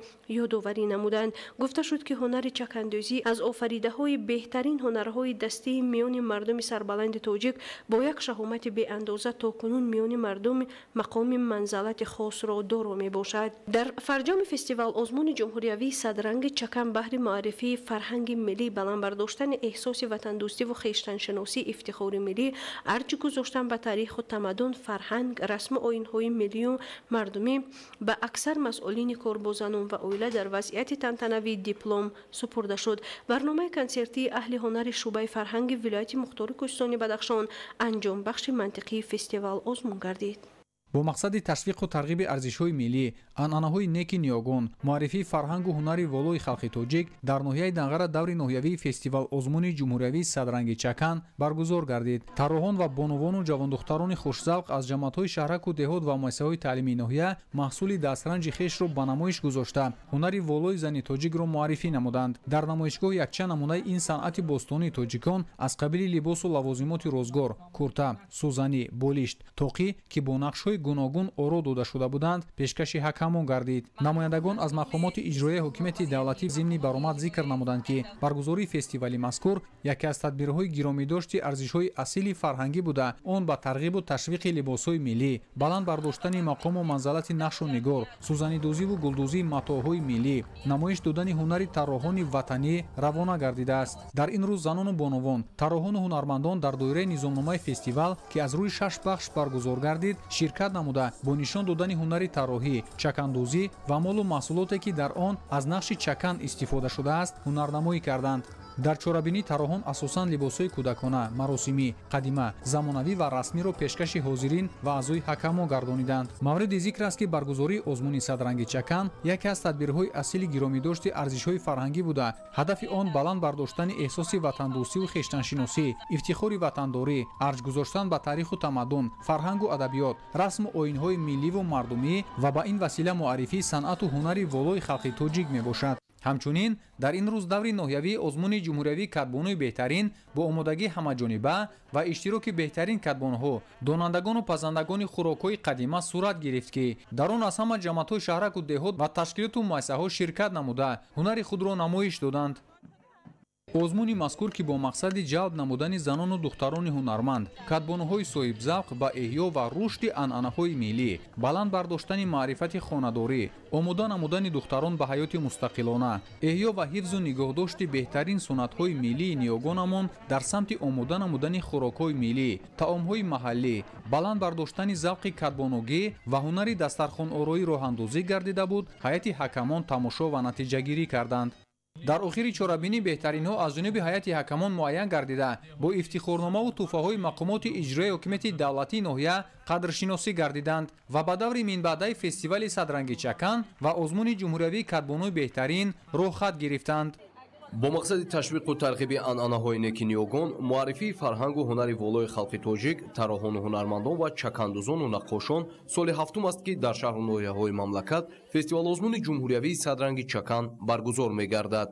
S23: ёдоварӣ намуданд. Гуфта шуд, ки ҳунари чакандӯзӣ аз офаридаҳои беҳтарин ҳунарҳои дастии миёни мардуми сарбаланди тоҷик бо як шаҳомати беандоза то кунун миёни мардум мақоми манзалати хосро доро мебошад. Дар фарҷоми фестивал озмуни ҷумҳуриявии Садранги чакан баҳри муаррифии фарҳанги миллӣ, баланд бардоштани эҳсоси ватандӯстиву хештаншиносӣ, ифтихори миллӣ, арҷ гузоштан ба таъриху тамаддун, фарҳанг, расму оинҳои миллию мардумӣ ба аксар масъулини кор бо занон ва оила дар вазъияти тантанавии диплом супурда шуд. Барномаи консертии аҳли ҳунари шӯъбаи фарҳанги вилояти мухтори Кӯҳистони Бадахшон анҷомбахши мантиқии фестивал озмун гардид.
S4: Бо мақсади ташвиқу тарғиби арзишҳои миллӣ, анъанаҳои неки ниёгон, муаррифии фарҳангу ҳунари волои халқи тоҷик дар ноҳияи Данғара даври ноҳиявии фестивал озмуни ҷумҳуриявии Садранги чакан баргузор гардид. Тарроҳон ва бонувону ҷавондухтарони хушзавқ аз ҷамоатҳои шаҳраку деҳот ва муассисаҳои таълимии ноҳия маҳсули дастранҷи хешро ба намоиш гузошта, ҳунари волои зани тоҷикро муаррифӣ намуданд. Дар намоишгоҳ якчанд намунаи ин санъати бостонии тоҷикон аз қабили либосу лавозимоти рӯзгор, курта, сӯзанӣ, болишт, тоқӣ, ки бо нақшҳои ҳунарҳои гуногун оро дода шуда буданд, пешкаши ҳакамон гардид. Намояндагон аз мақомоти иҷроияи ҳокимияти давлатӣ зимни баромад зикр намуданд, ки баргузории фестивали мазкур яке аз тадбирҳои гиромидошти арзишҳои асили фарҳангӣ буда, он ба тарғибу ташвиқи либосҳои миллӣ, баланд бардоштани мақому манзалати нақшу нигор, сӯзанидӯзиву гулдӯзии матоъҳои миллӣ, намоиш додани ҳунари тарроҳони ватанӣ равона гардидааст. Дар ин рӯз занону бонувон, тарроҳону ҳунармандон дар доираи низомномаи фестивал, ки аз рӯи 6 бахш баргузор гардид, ширкат намуда бо нишон додани ҳунари тарроҳӣ, чакандӯзӣ ва молу маҳсулоте, ки дар он аз нақши чакан истифода шудааст, ҳунарнамоӣ карданд. Дар чорабинӣ тарроҳон асосан либосҳои кӯдакона, маросимӣ, қадима, замонавӣ ва расмиро пешкаши ҳозирин ва аъзои ҳакамон гардониданд. Мавриди зикр аст, ки баргузории озмуни садранги чакан яке аз тадбирҳои асили гиромидошти арзишҳои фарҳангӣ буда, ҳадафи он баланд бардоштани эҳсоси ватандӯстиву хештаншиносӣ, ифтихори ватандорӣ, арҷ гузоштан ба таъриху тамаддун, фарҳангу адабиёт, расму оинҳои милливу мардумӣ ва ба ин васила муаррифии санъату ҳунари волои халқи тоҷик мебошад. Ҳамчунин дар ин рӯз даври ноҳиявии озмуни ҷумҳуриявии кадбонуи беҳтарин бо омодагии ҳамаҷониба ва иштироки беҳтарин кадбонҳо, донандагону пазандагони хӯрокҳои қадима сурат гирифт, ки дар он аз ҳама ҷамоатҳои шаҳраку деҳот ва ташкилоту муассисаҳо ширкат намуда ҳунари худро намоиш доданд. Озмуни мазкур, ки бо мақсади ҷалб намудани занону духтарони ҳунарманд, кадбонуҳои соҳибзавқ ба эҳё ва рушди анъанаҳои миллӣ, баланд бардоштани маърифати хонадорӣ, омода намудани духтарон ба ҳаёти мустақилона, эҳё ва ҳифзу нигоҳдошти беҳтарин суннатҳои миллии ниёгонамон дар самти омода намудани хӯрокҳои миллӣ, таомҳои маҳаллӣ, баланд бардоштани завқи кадбонугӣ ва ҳунари дастархонороӣ роҳандозӣ гардида буд, ҳайати ҳакамон тамошо ва натиҷагирӣ карданд. Дар охири чорабинӣ беҳтаринҳо аз ҷониби ҳайати ҳакамон муайян гардида бо ифтихорномаву тӯҳфаҳои мақомоти иҷроияи ҳокимияти давлатии ноҳия қадршиносӣ гардиданд ва ба даври минбаъдаи фестивали садранги чакан ва озмуни ҷумҳуриявии кадбонуи беҳтарин роҳхат гирифтанд.
S15: Бо мақсади ташвиқу тарғиби анъанаҳои неки ниёгон, муаррифии фарҳангу ҳунари волои халқи тоҷик, тарроҳону ҳунармандон ва чакандӯзону наққошон соли ҳафтум аст, ки дар шаҳру ноҳияҳои мамлакат фестивалозмуни ҷумҳуриявии садранги чакан баргузор мегардад.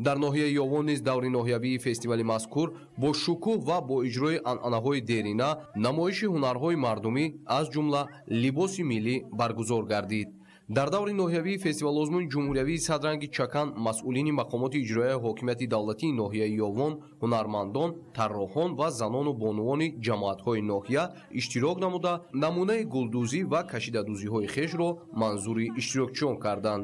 S15: Дар ноҳияи Ёвон низ даври ноҳиявии фестивали мазкур бо шукӯҳ ва бо иҷрои анъанаҳои дерина, намоиши ҳунарҳои мардумӣ, аз ҷумла либоси миллӣ баргузор гардид. Дар даври ноҳиявии фестивалозмуни ҷумҳуриявии садранги чакан масъулини мақомоти иҷроияи ҳокимияти давлатии ноҳияи Ёвон, ҳунармандон, тарроҳон ва занону бонувони ҷамоатҳои ноҳия иштирок намуда намунаи гулдӯзӣ ва кашидадӯзиҳои хешро манзури иштирокчиён карданд.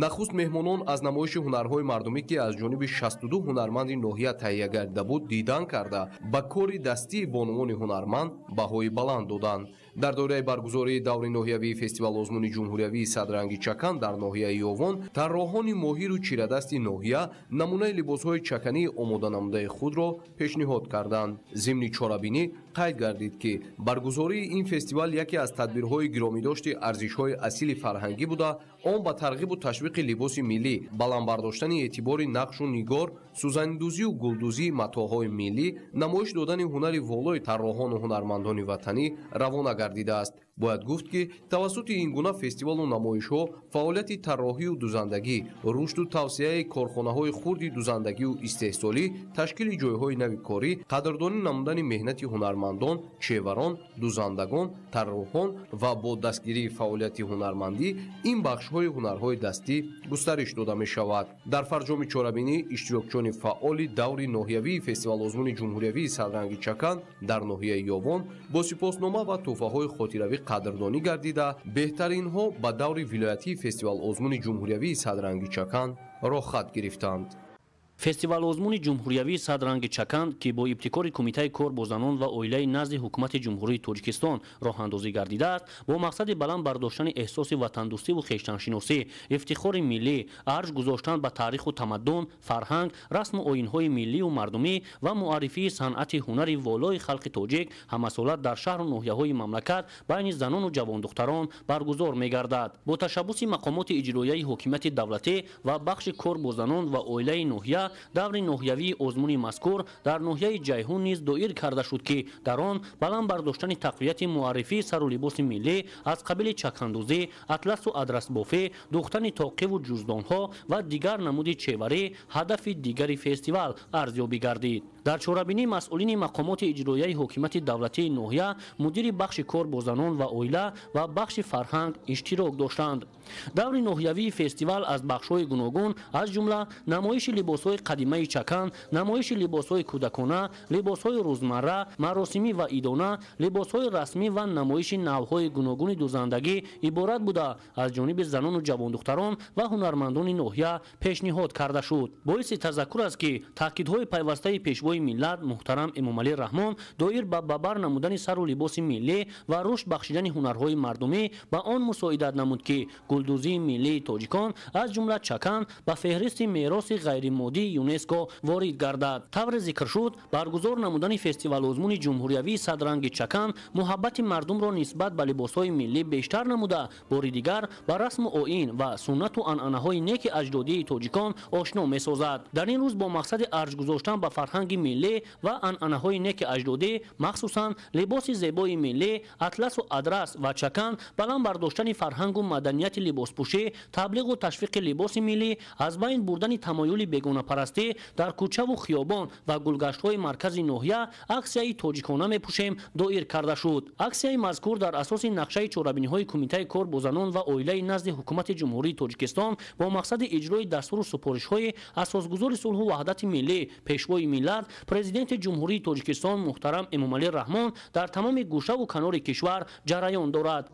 S15: Нахуст меҳмонон аз намоиши ҳунарҳои мардумӣ, ки аз ҷониби 62 ҳунарманди ноҳия таҳия гардида буд, дидан карда ба кори дастии бонувони ҳунарманд баҳои баланд доданд. Дар доираи баргузории даври ноҳиявии фестивалозмуни ҷумҳуриявии садранги чакан дар ноҳияи Ёвон, тарроҳони моҳиру чирадасти ноҳия намунаи либосҳои чакании омоданамудаи худро пешниҳод карданд. Зимни чорабинӣ қайд гардид, ки баргузории ин фестивал яке аз тадбирҳои гиромидошти арзишҳои асили фарҳангӣ буда, он ба тарғибу ташвиқи либоси миллӣ, баланд бардоштани эътибори нақшу нигор, сӯзанидӯзию гулдӯзии матоъҳои миллӣ, намоиш додани ҳунари волои тарроҳону ҳунармандони ватанӣ равона гардидааст. Бояд гуфт, ки тавассути ин гуна фестивалу намоишҳо фаъолияти тарроҳию дузандагӣ, рушду тавсияи корхонаҳои хурди дузандагию истеҳсолӣ, ташкили ҷойҳои нави корӣ, қадрдонӣ намудани меҳнати ҳунармандон, чеварон, дузандагон, тарроҳон ва бо дастгирии фаъолияти ҳунармандӣ ин бахшҳои ҳунарҳои дастӣ густариш дода мешавад. Дар фарҷоми чорабинӣ иштирокчиёни фаъоли даври ноҳиявии фестивалозмуни ҷумҳуриявии садранги чакан дар ноҳияи Ёвон бо сипоснома ва тӯҳфаҳои хотиравӣ қадрдонӣ гардида, беҳтаринҳо ба даври вилоятии фестивалозмуни ҷумҳуриявии садранги чакан роҳхат гирифтанд.
S5: Фестивалозмуни ҷумҳуриявии садранги чакан, ки бо ибтикори Кумитаи кор бо занон ва оилаи назди ҳукумати Ҷумҳурии Тоҷикистон роҳандозӣ гардидааст, бо мақсади баланд бардоштани эҳсоси ватандӯстиву хештаншиносӣ, ифтихори миллӣ, арҷ гузоштан ба таъриху тамаддун, фарҳанг, расму оинҳои миллию мардумӣ ва муаррифии санъати ҳунари волои халқи тоҷик ҳамасола дар шаҳру ноҳияҳои мамлакат байни занону ҷавондухтарон баргузор мегардад. Бо ташаббуси мақомоти иҷроияи ҳокимияти давлатӣ ва бахши кор бо занон ва оилаи ноҳия даври ноҳиявии озмуни мазкур дар ноҳияи Ҷайҳун низ доир карда шуд, ки дар он баланд бардоштани тақвияти муаррифии сару либоси миллӣ аз қабили чакандӯзӣ, атласу адрасбофӣ, духтани тоқиву ҷуздонҳо ва дигар намуди чеварӣ ҳадафи дигари фестивал арзёбӣ гардид. Дар чорабинӣ масъулини мақомоти иҷроияи ҳокимияти давлатии ноҳия, мудири бахши кор бо занон ва оила ва бахши фарҳанг иштирок доштанд. Даври ноҳиявии фестивал аз бахшҳои гуногун, аз ҷумла намоиши либосҳои қадимаи чакан, намоиши либосҳои кӯдакона, либосҳои рӯзмарра, маросимӣ ва идона, либосҳои расмӣ ва намоиши навъҳои гуногуни дузандагӣ иборат буда, аз ҷониби занону ҷавондухтарон ва ҳунармандони ноҳия пешниҳод карда шуд. Боиси тазаккур аст, ки таъкидҳои пайвастаи пешвои миллат муҳтарам Эмомалӣ Раҳмон доир ба бабар намудани сару либоси миллӣ ва рушд бахшидани ҳунарҳои мардумӣ ба он мусоидат намуд, ки гулдӯзии миллии тоҷикон, аз ҷумла чакан, ба феҳристи мероси ғайримоддии ЮНЕСКО ворид гардад. Тавре зикр шуд, баргузор намудани фестивал-озмуни ҷумҳуриявии «Садранги чакан» муҳаббати мардумро нисбат ба либосҳои миллӣ бештар намуда, бори дигар ба расму оин ва суннату анъанаҳои неки аҷдодии тоҷикон ошно месозад. Дар ин рӯз бо мақсади арҷ гузоштан ба фарҳанги миллӣ ва анъанаҳои неки аҷдодӣ, махсусан либоси зебои миллӣ, атласу адрас ва чакан, баланд бардоштани фарҳангу маданияти либоспӯшӣ, таблиғу ташвиқи либоси миллӣ, аз байн бурдани тамоюли бегонапарастӣ дар кӯчаву хиёбон ва гулгаштҳои маркази ноҳия аксияи «Тоҷикона мепӯшем» доир карда шуд. Аксияи мазкур дар асоси нақшаи чорабиниҳои Кумитаи кор бо занон ва оилаи назди Ҳукумати Ҷумҳурии Тоҷикистон бо мақсади иҷрои дастуру супоришҳои асосгузори сулҳу ваҳдати миллӣ, пешвои миллат, Президенти Ҷумҳурии Тоҷикистон муҳтарам Эмомалӣ Раҳмон дар тамоми гӯшаву канори кишвар ҷараён дорад.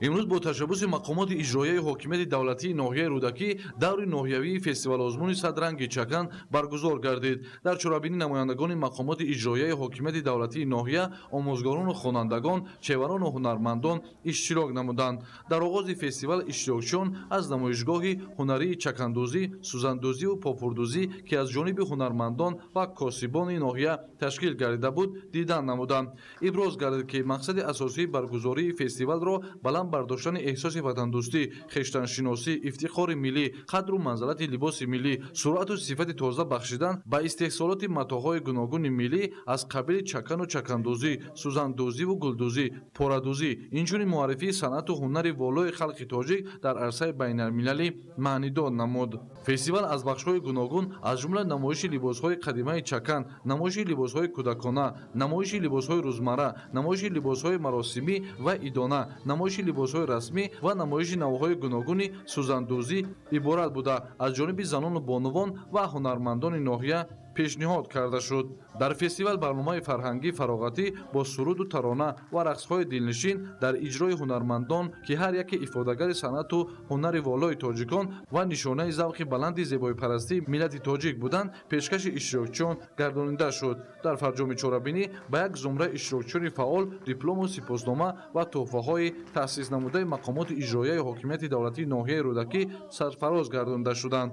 S7: Имрӯз бо ташаббуси мақомоти иҷроияи ҳокимияти давлатии ноҳияи Рӯдакӣ даври ноҳиявии фестивал-озмуни «Садранги чакан» баргузор гардид. Дар чорабинӣ намояндагони мақомоти иҷроияи ҳокимияти давлатии ноҳия, омӯзгорону хонандагон, чеварону ҳунармандон иштирок намуданд. Дар оғози фестивал иштирокчиён аз намоишгоҳи ҳунарии чакандӯзӣ, сӯзандӯзиву попурдӯзӣ, ки аз ҷониби ҳунармандон ва косибони ноҳия ташкил гардида буд, дидан намуданд. Иброз гардид, ки мақсади асосии баргузории фестивалро баланд бардоштани эҳсоси ватандӯстӣ, хештаншиносӣ, ифтихори миллӣ, қадру манзалати либоси миллӣ, суръату сифати тоза бахшидан ба истеҳсолоти матоъҳои гуногуни миллӣ аз қабили чакану чакандӯзӣ, сӯзандӯзиву гулдӯзӣ, порадӯзӣ, инчунин муаррифии санъату ҳунари волои халқи тоҷик дар арсаи байналмилалӣ маънидор намуд. Фестивал аз бахшҳои гуногун, аз ҷумла намоиши либосҳои қадимаи чакан, намоиши либосҳои кӯдакона, намоиши либосҳои рӯзмарра, намоиши либосҳои маросимӣ ва идона, намоиши либосҳои расмӣ ва намоиши навъҳои гуногуни сӯзандӯзӣ иборат буда, аз ҷониби занону бонувон ва ҳунармандони ноҳия пешниҳод карда шуд. Дар фестивал барномаи фарҳангӣ фароғатӣ бо суруду тарона ва рақсҳои дилнишин дар иҷрои ҳунармандон, ки ҳар яке ифодагари санъату ҳунари волои тоҷикон ва нишонаи завқи баланди зебоипарастии миллати тоҷик буданд, пешкаши иштирокчиён гардонида шуд. Дар фарҷоми чорабинӣ ба як зумра иштирокчиёни фаъол диплому сипоснома ва тӯҳфаҳои таъсис намудаи мақомоти иҷроияи ҳокимияти давлатии ноҳияи Рӯдакӣ сарфароз гардонида шуданд.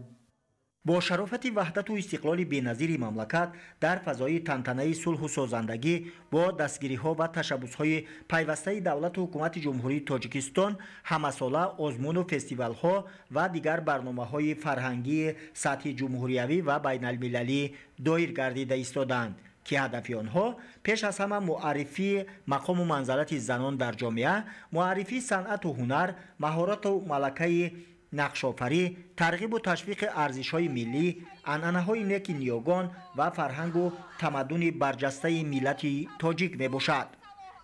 S8: Бо шарофати ваҳдату истиқлоли беназири мамлакат дар фазои тантанаи сулҳу созандагӣ бо дастгириҳо ва ташаббусҳои пайвастаи давлату ҳукумати Ҷумҳурии Тоҷикистон ҳамасола озмуну фестивалҳо ва дигар барномаҳои фарҳангии сатҳи ҷумҳуриявӣ ва байналмилалӣ доир гардида истодаанд, ки ҳадафи онҳо пеш аз ҳама муаррифии мақому манзалати занон дар ҷомеа, муаррифии санъату ҳунар, маҳорату малакаи нақшофарӣ, тарғибу ташвиқи арзишҳои миллӣ, анъанаҳои неки ниёгон ва фарҳангу тамаддуни барҷастаи миллати тоҷик мебошад.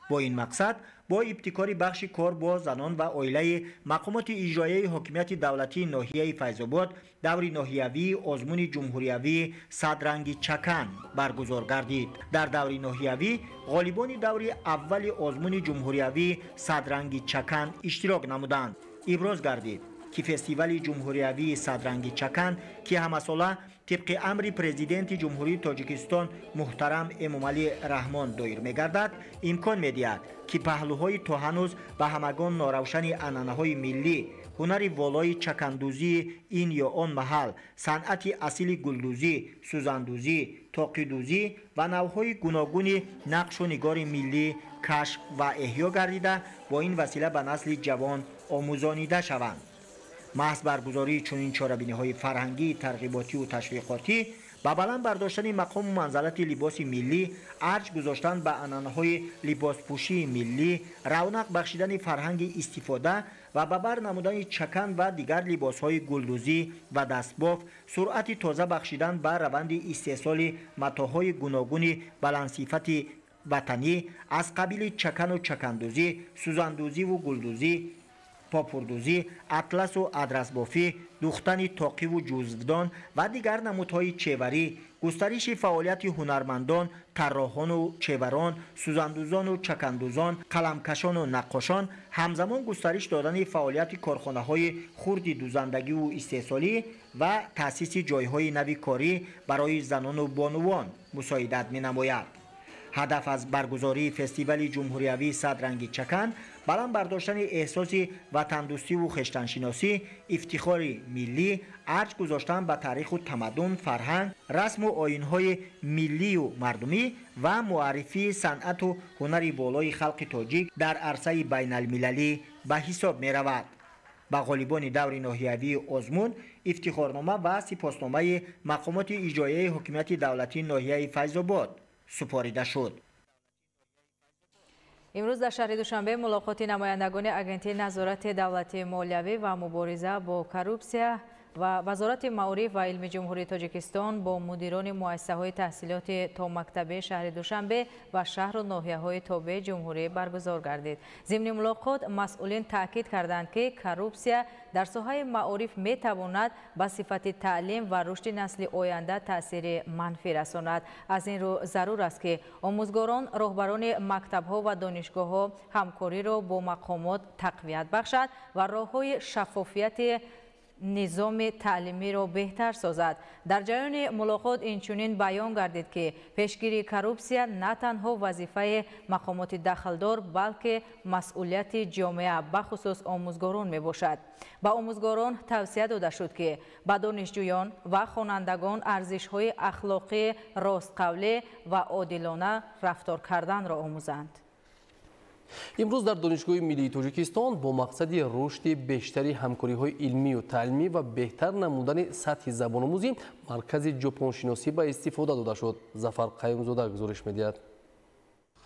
S8: Бо ин мақсад бо ибтикори бахши кор бо занон ва оилаи мақомоти иҷроияи ҳокимияти давлатии ноҳияи Файзобод даври ноҳиявии озмуни ҷумҳуриявии «Садранги чакан» баргузор гардид. Дар даври ноҳиявӣ ғолибони даври аввали озмуни ҷумҳуриявии «Садранги чакан» иштирок намуданд. Иброз гардид, ки фестивали ҷумҳуриявии «Садранги чакан», ки ҳамасола тибқи амри Президенти Ҷумҳурии Тоҷикистон муҳтарам Эмомалӣ Раҳмон доир мегардад, имкон медиҳад, ки паҳлӯҳои то ҳанӯз ба ҳамагон норавшани анъанаҳои миллӣ, ҳунари волои чакандӯзии ин ё он маҳал, санъати асили гулдӯзӣ, сӯзандӯзӣ, тоқидӯзӣ ва навъҳои гуногуни нақшу нигори миллӣ кашф ва эҳё гардида, бо ин васила ба насли ҷавон омӯзонида шаванд. Маҳз баргузории чунин чорабиниҳои фарҳангӣ, тарғиботиву ташвиқотӣ ба баланд бардоштани мақому манзалати либоси миллӣ, арҷ гузоштан ба анъанаҳои либоспӯшии миллӣ, равнақ бахшидани фарҳанги истифода ва ба бар намудани чакан ва дигар либосҳои гулдӯзӣ ва дастбоф, суръати тоза бахшидан ба раванди истеҳсоли матоъҳои гуногуни баландсифати ватанӣ аз қабили чакану чакандӯзӣ, сӯзандӯзиву гулдӯзӣ, попурдӯзӣ, атласу адрасбофӣ, духтани тоқиву ҷузвдон ва дигар намудҳои чеварӣ, густариши фаъолияти ҳунармандон, тарроҳону чеварон, сӯзандӯзону чакандӯзон, қаламкашону наққошон, ҳамзамон густариш додани фаъолияти корхонаҳои хурди дӯзандагиву истеҳсолӣ ва таъсиси ҷойҳои нави корӣ барои занону бонувон мусоидат менамояд. Ҳадаф аз баргузории фестивали ҷумҳуриявии «Садранги чакан» баланд бардоштани эҳсоси ватандӯстиву хештаншиносӣ, ифтихори миллӣ, арҷ гузоштан ба таъриху тамаддун, фарҳанг, расму оинҳои миллию мардумӣ ва муаррифии санъату ҳунари волои халқи тоҷик дар арсаи байналмилалӣ ба ҳисоб меравад. Ба ғолибони даври ноҳиявии озмун ифтихорнома ва сипосномаи мақомоти иҷроияи ҳокимияти давлатии ноҳияи Файзобод супорида шуд.
S2: Имрӯз дар шаҳри Душанбе мулоқоти намояндагони Агентии назорати давлатии молиявӣ ва мубориза бо коррупсия ва Вазорати маориф ва илми Ҷумҳурии Тоҷикистон бо мудирони муассисаҳои таҳсилоти томактабии шаҳри Душанбе ва шаҳру ноҳияҳои тобеи ҷумҳурӣ баргузор гардид. Зимни мулоқот масъулин таъкид карданд, ки коррупсия дар соҳаи маориф метавонад ба сифати таълим ва рушди насли оянда таъсири манфӣ расонад. Аз ин рӯ зарур аст, ки омӯзгорон, роҳбарони мактабҳо ва донишгоҳҳо ҳамкориро бо мақомот тақвият бахшад ва роҳҳои шаффофияти низоми таълимиро беҳтар созад. Дар ҷараёни мулоқот инчунин баён гардид, ки пешгирии коррупсия на танҳо вазифаи мақомоти дахлдор, балки масъулияти ҷомеа, бахусус омӯзгорон мебошад. Ба омӯзгорон тавсия дода шуд, ки ба донишҷӯён ва хонандагон арзишҳои ахлоқӣ, ростқавлӣ ва одилона рафтор карданро омӯзанд.
S6: Имрӯз дар Донишгоҳи миллии Тоҷикистон бо мақсади рушди бештари ҳамкориҳои илмию таълимӣ ва беҳтар намудани сатҳи забономӯзӣ маркази ҷопоншиносӣ ба истифода дода шуд. Зафар Қаюмзода гузориш медиҳад.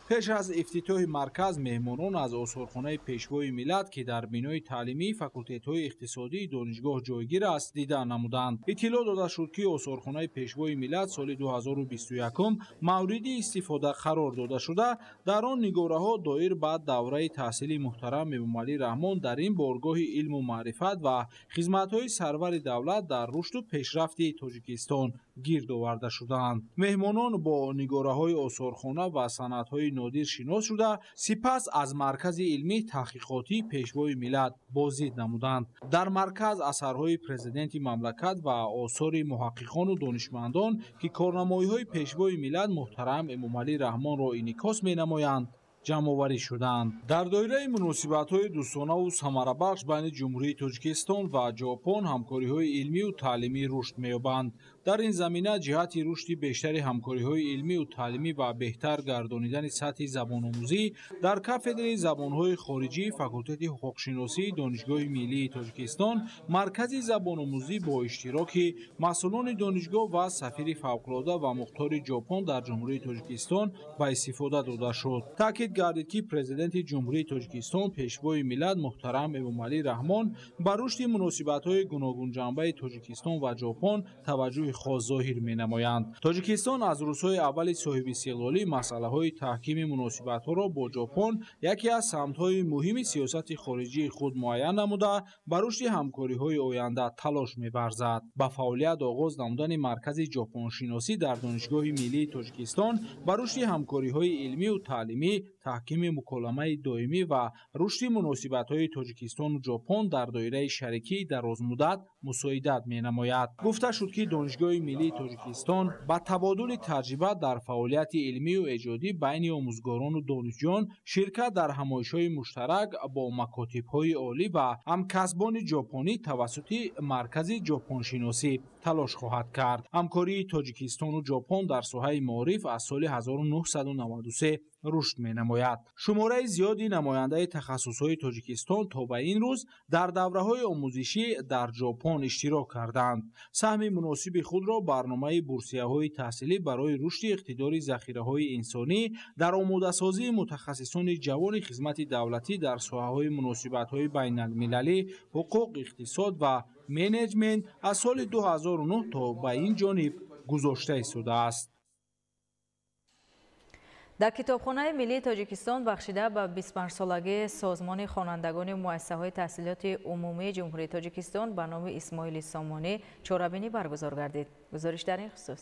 S10: Пеш аз ифтитоҳи марказ меҳмонон аз осорхонаи Пешвои миллат, ки дар бинои таълимии факултетҳои иқтисодии донишгоҳ ҷойгир аст, дида намуданд. Иттилоъ дода шуд, ки осорхонаи Пешвои миллат соли 2021 мавриди истифода қарор дода шуда, дар он нигораҳо доир ба давраи таҳсили муҳтарам Эмомалӣ Раҳмон дар ин боргоҳи илму маърифат ва хизматҳои сарвари давлат дар рушду пешрафти Тоҷикистон гирд оварда шудаанд. Меҳмонон бо нигораҳои осорхона ва санъатҳои нодир шинос шуда, сипас аз маркази илмии таҳқиқотии Пешвои миллат боздид намуданд. Дар марказ асарҳои президенти мамлакат ва осори муҳаққиқону донишмандон, ки корнамоиҳои Пешвои миллат муҳтарам Эмомалӣ Раҳмонро инъикос менамоянд, ҷамъоварӣ шуданд. Дар доираи муносибатҳои дӯстонаву самарабахш байни Ҷумҳурии Тоҷикистон ва Ҷопон ҳамкориҳои илмию таълимӣ рушд меёбанд. Дар ин замина ҷиҳати рушди бештари ҳамкориҳои илмию таълимӣ ва беҳтар гардонидани сатҳи забономӯзӣ дар кафедраи забонҳои хориҷии факултети ҳуқуқшиносии Донишгоҳи миллии Тоҷикистон маркази забономӯзӣ бо иштироки масъулони донишгоҳ ва сафири фавқулода ва мухтори Ҷопон дар Ҷумҳурии Тоҷикистон ба истифода дода шуд. Таъкид гардид, ки президенти Ҷумҳурии Тоҷикистон Пешвои миллат муҳтарам Эмомалӣ Раҳмон ба рушди муносибатҳои гуногунҷанбаи Тоҷикистон ва Ҷопон таваҷҷӯҳи хос зоҳир менамоянд. Тоҷикистон аз рӯзҳои аввали соҳибистиқлолӣ масъалаҳои таҳкими муносибатҳоро бо Ҷопон яке аз самтҳои муҳими сиёсати хориҷии худ муайян намуда, ба рушди ҳамкориҳои оянда талош меварзад. Ба фаъолият оғоз намудани маркази ҷопоншиносӣ дар Донишгоҳи миллии Тоҷикистон ба рушди ҳамкориҳои илмию таълимӣ, таҳкими муколамаи доимӣ ва рушди муносибатҳои Тоҷикистону Ҷопон дар доираи шарикии дарозмуддат мусоидат менамояд. Гуфта шуд, ки Донишгоҳи миллии Тоҷикистон ба табодули таҷриба дар фаъолияти илмию эҷодӣ байни омӯзгорону донишҷӯён, ширкат дар ҳамоишҳои муштарак бо макотибҳои олӣ ва ҳамкасбони ҷопонӣ тавассути маркази ҷопоншиносӣ талош хоҳад кард. Ҳамкории Тоҷикистону Ҷопон дар соҳаи маориф аз соли 1993 рушд менамояд. Шумораи зиёди намояндаи тахассусҳои Тоҷикистон то ба ин рӯз дар давраҳои омӯзишӣ дар Ҷопон иштирок карданд. Саҳми муносиби худро барномаи бурсияҳои таҳсилӣ барои рушди иқтидори захираҳои инсонӣ дар омодасозии мутахассисони ҷавони хизмати давлатӣ дар соҳаҳои муносибатҳои байналмилалӣ, ҳуқуқ, иқтисод ва менеҷмент аз соли 2009 то ба ин ҷониб гузошта истодааст.
S2: Дар Китобхонаи миллии Тоҷикистон бахшида ба 25-солагии Созмони хонандагони муассисаҳои таҳсилоти умумии Ҷумҳурии Тоҷикистон ба номи Исмоили Сомонӣ чорабинӣ баргузор гардид. Гузориш дар ин хусус.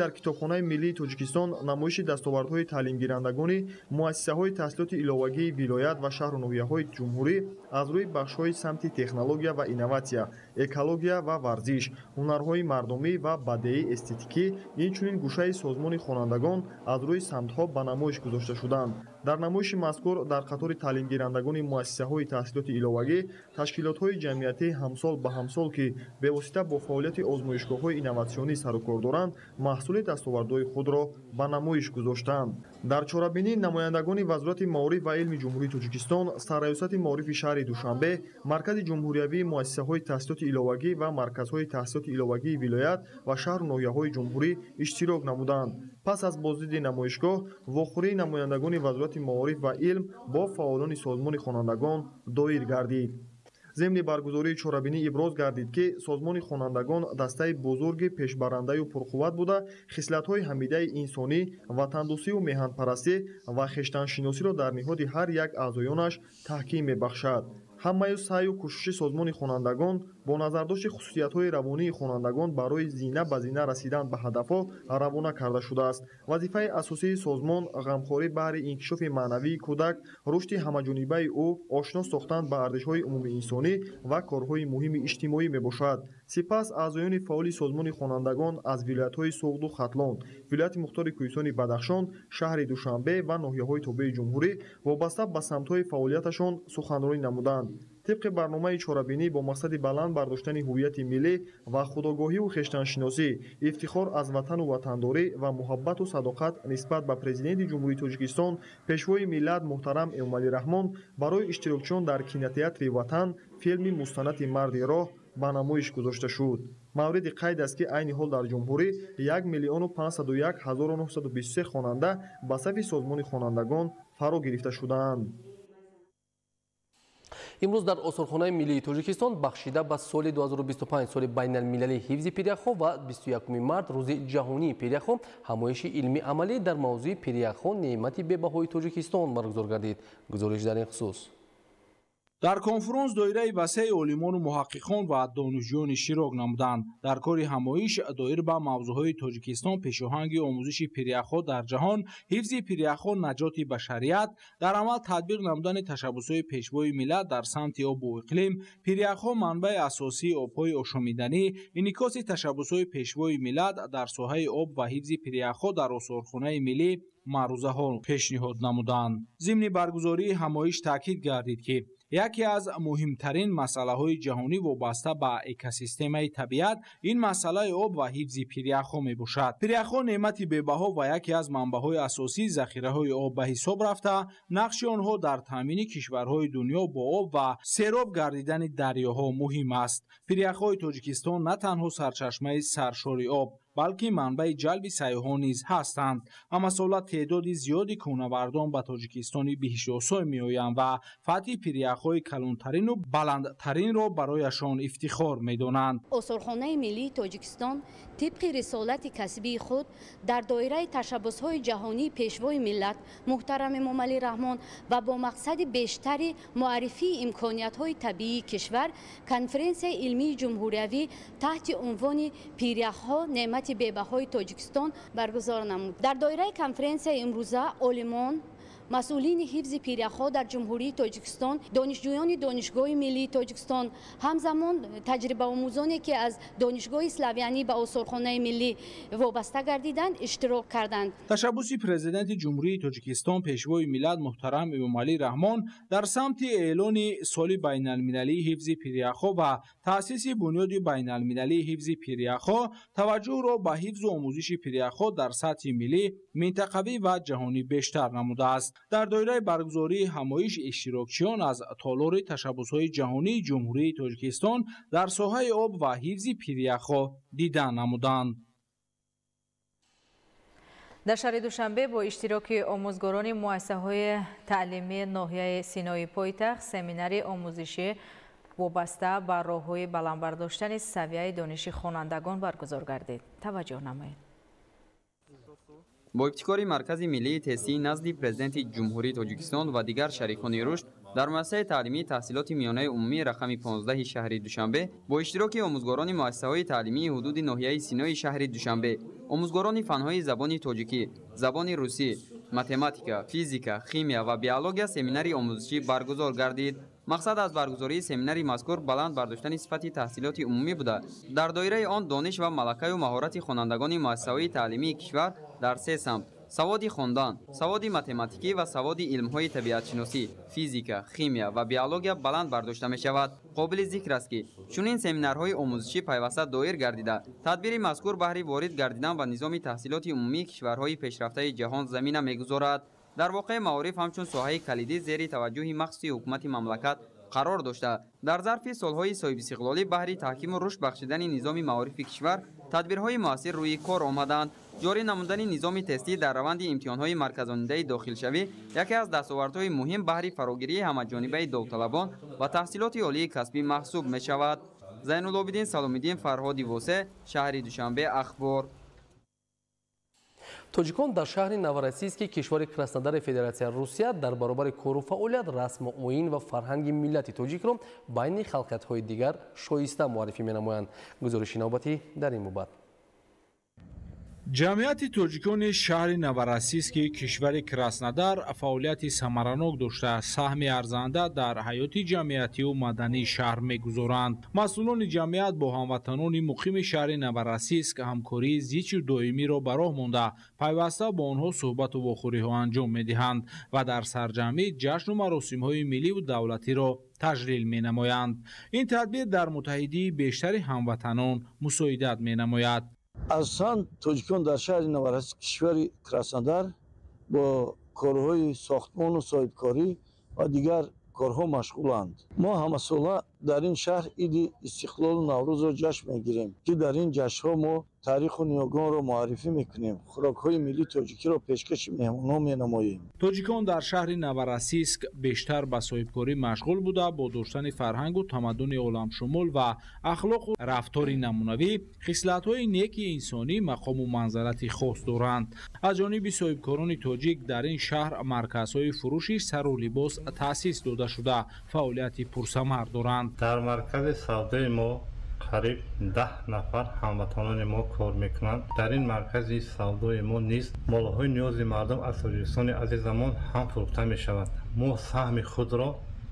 S9: Дар Китобхонаи миллии Тоҷикистон намоиши дастовардҳои таълимгирандагони муассисаҳои таҳсилоти иловагии вилоят ва шаҳру ноҳияҳои ҷумҳурӣ аз рӯи бахшҳои самти технология ва инноватсия, экология ва варзиш, ҳунарҳои мардумӣ ва бадеӣ эстетикӣ, инчунин гӯшаи созмони хонандагон аз рӯи самтҳо ба намоиш гузошта шуданд. Дар намоиши мазкур дар қатори таълимгирандагони муассисаҳои таҳсилоти иловагӣ, ташкилотҳои ҷамъиятӣ ҳамсол ба ҳамсол, ки бевосита бо фаъолияти озмоишгоҳҳои инноватсионӣ сарукор доранд, маҳсули дастовардҳои худро ба намоиш гузоштанд. Дар чорабинӣ намояндагони Вазорати маориф ва илми Ҷумҳурии Тоҷикистон, Сарраёсати маорифи шаҳри Душанбе, Маркази ҷумҳуриявии муассисаҳои таҳсилоти иловагӣ ва марказҳои таҳсилоти иловагии вилоят ва шаҳру ноҳияҳои ҷумҳурӣ иштирок намуданд. Пас аз боздиди намоишгоҳ, вохӯрии намояндагони Вазорати маориф ва илм бо фаъолони созмони хонандагон доир гардид. Зимни баргузории чорабинӣ иброз гардид, ки созмони хонандагон дастаи бузурги пешбарандаю пурқувват буда, хислатҳои ҳамидаи инсонӣ, ватандӯстию меҳанпарастӣ ва хештаншиносиро дар ниҳоди ҳар як аъзоёнаш таҳким мебахшад. Ҳамаю саъю кӯшиши созмони хонандагон бо назардошти хусусиятҳои равонии хонандагон барои зина ба зина расидан ба ҳадафҳо равона карда шудааст. Вазифаи асосии созмон ғамхорӣ баҳри инкишофи маънавии кӯдак, рушди ҳамаҷонибаи ӯ, ошно сохтан ба арзишҳои умумиинсонӣ ва корҳои муҳими иҷтимоӣ мебошад. Сипас аъзоёни фаъоли созмони хонандагон аз вилоятҳои Суғду Хатлон, вилояти мухтори Кӯҳистони Бадахшон, шаҳри Душанбе ва ноҳияҳои тобеи ҷумҳурӣ вобаста ба самтҳои фаъолияташон суханронӣ намуданд. Тибқи барномаи чорабинӣ бо мақсади баланд бардоштани ҳуввияти миллӣ ва худогоҳиву хештаншиносӣ, ифтихор аз ватану ватандорӣ ва муҳаббату садоқат нисбат ба Президенти Ҷумҳурии Тоҷикистон, Пешвои миллат муҳтарам Эмомалӣ Раҳмон барои иштирокчиён дар кинотеатри Ватан филми мустанади «Марди роҳ» ба намоиш гузошта шуд. Мавриди қайд аст, ки айни ҳол дар ҷумҳурӣ 1 501 923 хонанда ба сафи созмони хонандагон фаро гирифта шудаанд.
S6: Имрӯз дар Осорхонаи миллии Тоҷикистон бахшида ба соли 2025, соли байналмилалии ҳифзи пиряхҳо ва 21 март, рӯзи ҷаҳонии пиряхҳо, ҳамоиши илмии амалӣ дар мавзӯи пиряхҳо неъмати бебаҳои Тоҷикистон баргузор гардид. Гузориш дар ин хусус.
S10: Дар конфронс доираи васеи олимону муҳаққиқон ва донишҷӯён иштирок намуданд. Дар кори ҳамоиш доир ба мавзӯъҳои Тоҷикистон, пешоҳанги омӯзиши пиряхҳо дар ҷаҳон, ҳифзи пиряхҳо, наҷоти башарият, дар амал татбиқ намудани ташаббусҳои пешвои миллат дар самти обу иқлим, пиряхҳо манбаи асосии обҳои ошомиданӣ, инъикоси ташаббусҳои пешвои миллат дар соҳаи об ва ҳифзи пиряхҳо дар Осорхонаи миллӣ маърузаҳо пешниҳод намуданд. Зимни баргузории ҳамоиш таъкид гардид, ки яке аз муҳимтарин масъалаҳои ҷаҳонӣ вобаста ба экосистемаи табиат ин масъалаи об ва ҳифзи пиряхҳо мебошад. Пиряхҳо неъмати бебаҳо ва яке аз манбаъҳои асосии захираҳои об ба ҳисоб рафта, нақши онҳо дар таъмини кишварҳои дунё бо об ва сероб гардидани дарёҳо муҳим аст. Пиряхҳои Тоҷикистон на танҳо сарчашмаи саршори об, балки манбаи ҷалби сайёҳон низ ҳастанд. Ҳамасола теъдоди зиёди кӯҳнавардон ба Тоҷикистони биҳиштосой меоянд ва фатҳи пиряхҳои калонтарину баландтаринро барояшон ифтихор медонанд.
S11: Осорхонаи миллии Тоҷикистон тибқи рисолати касбии худ дар доираи ташаббусҳои ҷаҳонии Пешвои миллат муҳтарам Эмомалӣ Раҳмон ва бо мақсади бештари муаррифии имкониятҳои табиии кишвар конференсияи илмии ҷумҳуриявӣ таҳти унвони «Пиряхҳо неъмати бебаҳои Тоҷикистон» баргузор намуд. Дар доираи конференсияи имрӯза олимон, Масъулини ҳифзи пиряхҳо дар Ҷумҳурии Тоҷикистон, донишҷӯёни Донишгоҳи миллии Тоҷикистон, ҳамзамон таҷрибаомӯзоне, ки аз Донишгоҳи Славянӣ ба Осорхонаи миллӣ вобаста гардиданд, иштирок карданд.
S10: Ташаббуси Президенти Ҷумҳурии Тоҷикистон, Пешвои миллат муҳтарам Эмомалӣ Раҳмон дар самти эълони соли байналмилалии ҳифзи пиряхҳо ва таъсиси бунёди байналмилалии ҳифзи пиряхҳо таваҷҷӯҳро ба ҳифзу омӯзиши пиряхҳо дар сатҳи миллӣ, минтақавӣ ва ҷаҳонӣ бештар намудааст. Дар доираи баргузории ҳамоиш иштирокчиён аз толори ташаббусҳои ҷаҳонии Ҷумҳурии Тоҷикистон дар соҳаи об ва ҳифзи пиряхҳо дидан намуданд.
S2: Дар шаҳри Душанбе бо иштироки омӯзгорони муассисаҳои таълимии ноҳияи Синои пойтахт семинари омӯзишӣ вобаста ба роҳҳои баланд бардоштани савияи дониши хонандагон баргузор гардид. Таваҷҷӯҳ намоед.
S12: Бо ибтикори Маркази миллии тестии назди Президенти Ҷумҳурии Тоҷикистон ва дигар шарикони рушд дар муассисаи таълимии таҳсилоти миёнаи умумии рақами 15 шаҳри Душанбе бо иштироки омӯзгорони муассисаҳои таълимии ҳудуди ноҳияи Синои шаҳри Душанбе, омӯзгорони фанҳои забони тоҷикӣ, забони русӣ, математика, физика, химия ва биология семинари омӯзишӣ баргузор гардид. Мақсад аз баргузории семинари мазкур баланд бардоштани сифати таҳсилоти умумӣ буда, дар доираи он дониш ва малакаю маҳорати хонандагони муассисаҳои таълимии кишвар дар се самт: саводи хондан, саводи математикӣ ва саводи илмҳои табиатшиносӣ, физика, химия ва биология баланд бардошта мешавад. Қобили зикр аст, ки чунин семинарҳои омӯзишӣ пайваста доир гардида, тадбири мазкур баҳри ворид гардидан ба низоми таҳсилоти умумии кишварҳои пешрафтаи ҷаҳон замина мегузорад. Дар воқеъ маориф ҳамчун соҳаи калидӣ зери таваҷҷӯҳи махсуси ҳукумати мамлакат қарор дошта, дар зарфи солҳои соҳибистиқлолӣ баҳри таҳкиму рушд бахшидани низоми маорифи кишвар тадбирҳои муассир рӯи кор омаданд. Ҷорӣ намудани низоми тестӣ дар раванди имтиҳонҳои марказонидаи дохилшавӣ яке аз дастовардҳои муҳим баҳри фарогирии ҳамаҷонибаи довталабон ва таҳсилоти олии касбӣ маҳсуб мешавад. Зайнулобиддин Саломиддин, Фарҳоди Восе, шаҳри Душанбе, Ахбор.
S6: Тоҷикон дар шаҳри Новороссийски кишвари Краснодари Федератсияи Русия дар баробари кору фаъолият расму оин ва фарҳанги миллати тоҷикро байни халқиятҳои дигар шоиста муаррифӣ менамоянд. Гузориши навбатӣ дар ин бобат.
S10: Ҷамъияти тоҷикони шаҳри Новороссийски кишвари Краснодар фаъолияти самаранок дошта, саҳми арзанда дар ҳаёти ҷамъиятию мадании шаҳр мегузоранд. Масъулони ҷамъият бо ҳамватанони муқими шаҳри Новороссийск ҳамкории зичу доимиро ба роҳ монда, пайваста бо онҳо суҳбату вохӯриҳо анҷом медиҳанд ва дар сарҷамъӣ ҷашну маросимҳои милливу давлатиро таҷлил менамоянд. Ин тадбир дар муттаҳидии бештари ҳамватанон мусоидат менамояд.
S13: Асосан тоҷикон дар шаҳри Новороссийск кишвари Краснодар бо корҳои сохтмону соҳибкорӣ ва дигар корҳо машғуланд. Мо ҳамасола дар ин шаҳр иди истиқлолу Наврӯзро ҷашн мегирем, ки дар ин ҷашнҳо мо таъриху ниёгонро муаррифӣ мекунем, хӯрокҳои миллии тоҷикиро пешкаши меҳмонҳо менамоем.
S10: Тоҷикон дар шаҳри Новороссийск бештар ба соҳибкорӣ машғул буда, бо доштани фарҳангу тамаддуни оламшумул ва ахлоқу рафтори намунавӣ, хислатҳои неки инсонӣ мақому манзалати хос доранд. Аз ҷониби соҳибкорони тоҷик дар ин шаҳр марказҳои фурӯши сару либос таъсис дода шуда, фаъолияти пурсамар доранд.
S14: Дар маркази савдои мо қариб 10 нафар ҳамватанони мо кор мекунанд. Дар ин маркази савдои мо низ молҳои ниёзи мардум аз Тоҷикистони азизамон ҳам фурӯхта мешавад. Мо саҳми худро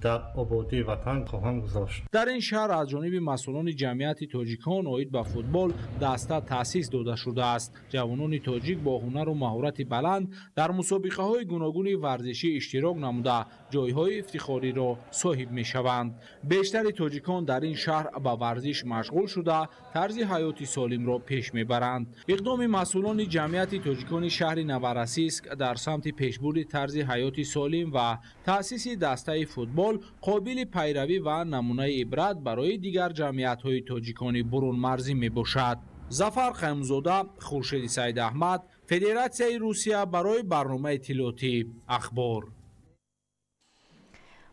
S14: дар ободии ватан хоҳам гузошт.
S10: Дар ин шаҳр аз ҷониби масъулони ҷамъияти тоҷикон оид ба футбол даста таъсис дода шудааст. Ҷавонони тоҷик бо ҳунару маҳорати баланд дар мусобиқаҳои гуногуни варзишӣ иштирок намуда, ҷойҳои ифтихориро соҳиб мешаванд. Бештари тоҷикон дар ин шаҳр ба варзиш машғул шуда, тарзи ҳаёти солимро пеш мебаранд. Иқдоми масъулони ҷамъияти тоҷикони шаҳри Новороссийск дар самти пешбурди тарзи ҳаёти солим ва таъсиси дастаи футбол қобили пайравӣ ва намунаи ибрат барои дигар ҷамъиятҳои тоҷикони бурунмарзӣ мебошад. Зафар Қаймзода, Хуршеди Саидаҳмад, Федератсияи Русия барои барномаи иттилоотӣ Ахбор.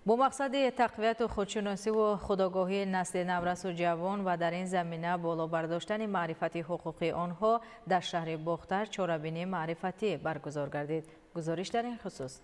S2: Бо мақсади тақвияту худшиносиву худогоҳии насли наврасу ҷавон ва дар ин замина боло бардоштани маърифати ҳуқуқии онҳо дар шаҳри Бохтар чорабинии маърифатӣ баргузор гардид. Гузориш дар ин хусус.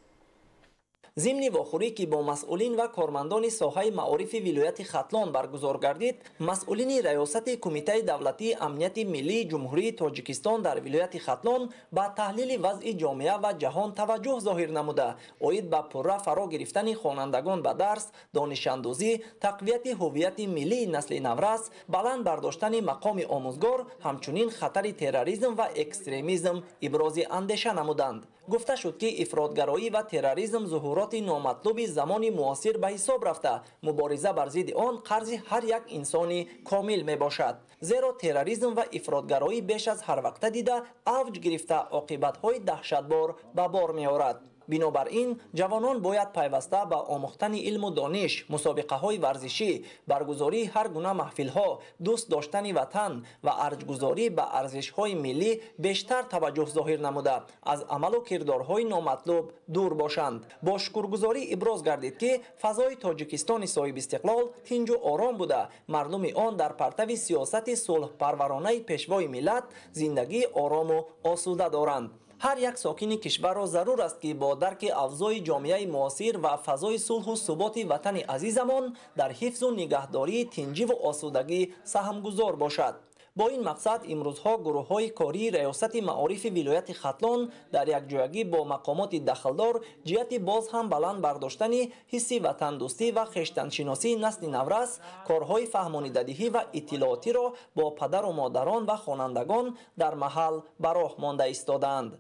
S16: Зимни вохӯрӣ, ки бо масъулин ва кормандони соҳаи маорифи вилояти Хатлон баргузор гардид, масъулини Раёсати Кумитаи давлатии амнияти миллии Ҷумҳурии Тоҷикистон дар вилояти Хатлон ба таҳлили вазъи ҷомеа ва ҷаҳон таваҷҷӯҳ зоҳир намуда, оид ба пурра фаро гирифтани хонандагон ба дарс, донишандӯзӣ, тақвияти ҳуввияти миллии насли наврас, баланд бардоштани мақоми омӯзгор, ҳамчунин хатари терроризм ва экстремизм ибрози андеша намуданд. Гуфта шуд, ки ифротгароӣ ва терроризм зуҳуроти номатлуби замони муосир ба ҳисоб рафта, мубориза бар зидди он қарзи ҳар як инсони комил мебошад. Зеро терроризм ва ифротгароӣ беш аз ҳар вақта дида авҷ гирифта, оқибатҳои даҳшатбор ба бор меорад. Бинобар ин ҷавонон бояд пайваста ба омӯхтани илму дониш, мусобиқаҳои варзишӣ, баргузории ҳар гуна маҳфилҳо, дӯст доштани ватан ва арҷгузорӣ ба арзишҳои миллӣ бештар таваҷҷӯҳ зоҳир намуда, аз амалу кирдорҳои номатлуб дур бошанд. Бо шукргузорӣ иброз гардид, ки фазои Тоҷикистони соҳибистиқлол тинҷу ором буда, мардуми он дар партави сиёсати сулҳпарваронаи Пешвои миллат зиндагии орому осуда доранд. Ҳар як сокини кишварро зарур аст, ки бо дарки авзои ҷомеаи муосир ва фазои сулҳу суботи ватани азизамон дар ҳифзу нигаҳдории тинҷиву осудагӣ саҳмгузор бошад. Бо ин мақсад имрӯзҳо гурӯҳҳои кории Раёсати маорифи вилояти Хатлон дар якҷоягӣ бо мақомоти дахлдор ҷиҳати боз ҳам баланд бардоштани ҳисси ватандӯстӣ ва хештаншиносии насли наврас корҳои фаҳмонидадиҳӣ ва иттилоотиро бо падару модарон ва хонандагон дар маҳал ба роҳ монда истодаанд.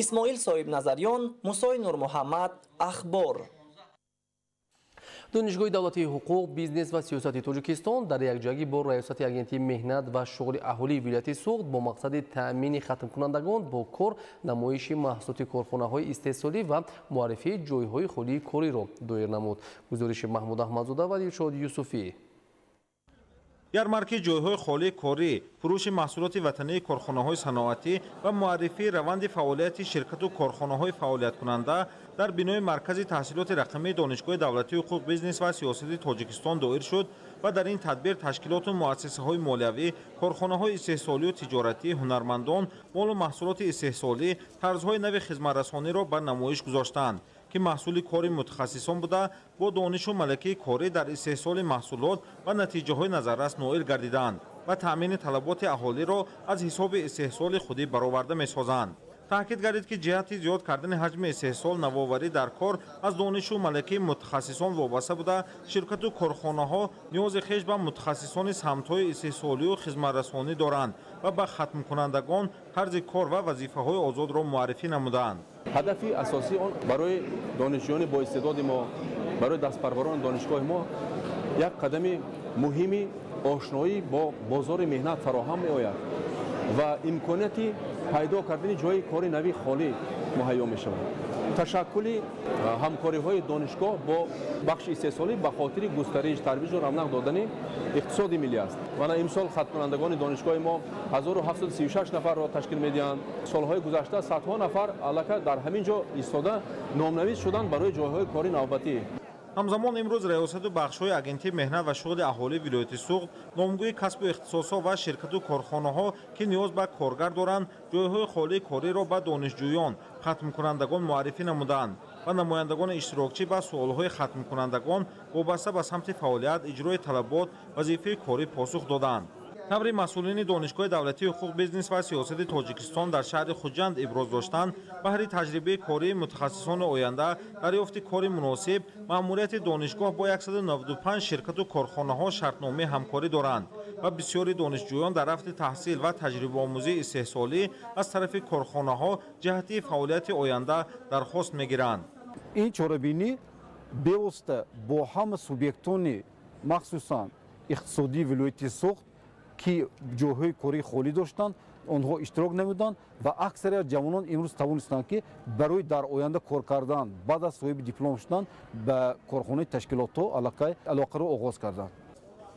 S16: Исмоил Соҳибназарён, Мусои Нурмуҳаммад, Ахбор.
S6: Донишгоҳи давлатии ҳуқуқ, бизнес ва сиёсати Тоҷикистон дар якҷоягӣ бо Раёсати Агентии меҳнат ва шуғли аҳолии вилояти Суғд бо мақсади таъмини хатмкунандагон бо кор, намоиши маҳсулоти корхонаҳои истеҳсолӣ ва муаррифии ҷойҳои холии кориро доир намуд. Гузориши Маҳмуд Аҳмадзода ва Дилшод Юсуфӣ.
S18: Ярмарки ҷойҳои холии корӣ, фурӯши маҳсулоти ватании корхонаҳои саноатӣ ва муаррифии раванди фаъолияти ширкату корхонаҳои фаъолияткунанда дар бинои Маркази таҳсилоти рақамии Донишгоҳи давлатии ҳуқуқ, бизнес ва сиёсати Тоҷикистон доир шуд ва дар ин тадбир ташкилоту муассисаҳои молиявӣ, корхонаҳои истеҳсолию тиҷоратӣ, ҳунармандон молу маҳсулоти истеҳсолӣ, тарзҳои нави хизматрасониро ба намоиш гузоштанд, ки маҳсули кори мутахассисон буда, бо донишу малакаи корӣ дар истеҳсоли маҳсулот ва натиҷаҳои назаррас ноил гардиданд ва таъмини талаботи аҳолиро аз ҳисоби истеҳсоли худӣ бароварда месозанд. Таъкид гардид, ки ҷиҳати зиёд кардани ҳаҷми истеҳсол, навоварӣ дар кор аз донишу малакаи мутахассисон вобаста буда, ширкату корхонаҳо ниёзи хеш ба мутахассисони самтҳои истеҳсолию хизматрасонӣ доранд ва ба хатмкунандагон тарзи кор ва вазифаҳои озодро муаррифӣ намуданд.
S19: Ҳадафи асосии он барои донишҷӯёни боистеъдоди мо, барои дастпарварони донишгоҳи мо як қадами муҳими ошноӣ бо бозори меҳнат фароҳам меояд ва имконияти пайдо кардани ҷойи кори нави холӣ муҳайё мешавад. Ташаккули ҳамкориҳои донишгоҳ бо бахши истеҳсолӣ ба хотири густариш, тарвиҷу равнақ додани иқтисоди миллӣ аст. Мана имсол хатмкунандагони донишгоҳи мо 1736 нафарро ташкил медиҳанд. Солҳои гузашта садҳо нафар аллакай дар ҳамин ҷо истода номнавис шуданд барои ҷойҳои кори навбатӣ.
S18: Ҳамзамон имрӯз Раёсату бахшҳои Агентии меҳнат ва шуғли аҳолии вилояти Суғд номгӯи касбу ихтисосҳо ва ширкату корхонаҳо, ки ниёз ба коргар доранд, ҷойҳои холии кориро ба донишҷӯён, хатмкунандагон муаррифӣ намуданд ва намояндагони иштирокчӣ ба суолҳои хатмкунандагон вобаста ба самти фаъолият, иҷрои талабот, вазифаи корӣ посух доданд. Таври масъулини Донишгоҳи давлатии ҳуқуқ, бизнес ва сиёсати Тоҷикистон дар шаҳри Хуҷанд иброз доштанд, баҳри таҷрибаи кории мутахассисони оянда, дарёфти кори муносиб, маъмурияти донишгоҳ бо 195 ширкату корхонаҳо шартномаи ҳамкорӣ доранд ва бисёри донишҷӯён дар рафти таҳсил ва таҷрибаомӯзии истеҳсолӣ аз тарафи корхонаҳо ҷиҳати фаъолияти оянда дархост мегиранд.
S24: Ин чорабинӣ бевосита бо ҳама субъектони, махсусан иқтисодии вилояти Суғд, ки ҷойҳои кории холӣ доштанд, онҳо иштирок намуданд ва аксарияти ҷавонон имрӯз тавонистанд, ки барои дар оянда кор кардан, баъд аз соҳиби диплом шудан, ба корхонаи ташкилотҳо алоқаро оғоз карданд.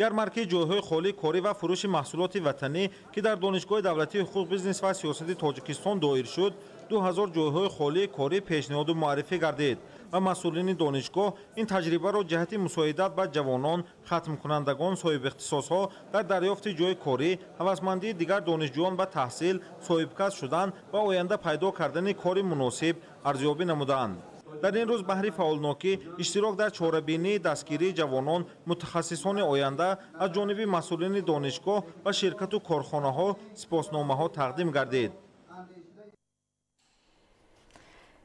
S18: Ярмарки ҷойҳои холии корӣ ва фурӯши маҳсулоти ватанӣ, ки дар Донишгоҳи давлатии ҳуқуқ, бизнес ва сиёсати Тоҷикистон доир шуд, 2000 ҷойҳои холии корӣ пешниҳоду муаррифӣ гардид ва масъулини донишгоҳ ин таҷрибаро ҷиҳати мусоидат ба ҷавонон, хатмкунандагон, соҳибихтисосҳо дар дарёфти ҷойи корӣ, ҳавасмандии дигар донишҷӯён ба таҳсил, соҳибкасб шудан ва оянда пайдо кардани кори муносиб арзёбӣ намуданд. Дар ин рӯз баҳри фаъолнокӣ иштирок дар чорабинии дастгирии ҷавонон, мутахассисони оянда аз ҷониби масъулини донишгоҳ ва ширкату корхонаҳо сипосномаҳо тақдим гардид.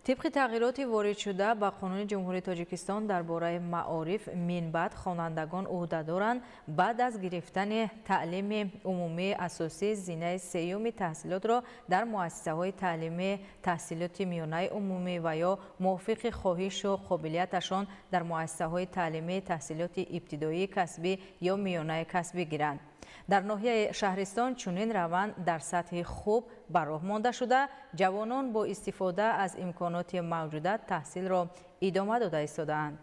S2: Тибқи тағйироти воридшуда ба Қонуни Ҷумҳурии Тоҷикистон дар бораи маориф, минбаъд хонандагон ӯҳдадоранд баъд аз гирифтани таълими умумии асосӣ зинаи сеюми таҳсилотро дар муассисаҳои таълимии таҳсилоти миёнаи умумӣ ва ё мувофиқи хоҳишу қобилияташон дар муассисаҳои таълимии таҳсилоти ибтидоии касбӣ ё миёнаи касбӣ гиранд. Дар ноҳияи Шаҳристон чунин раванд дар сатҳи хуб ба роҳ монда шуда, ҷавонон бо истифода аз имконоти мавҷуда таҳсилро идома дода истодаанд.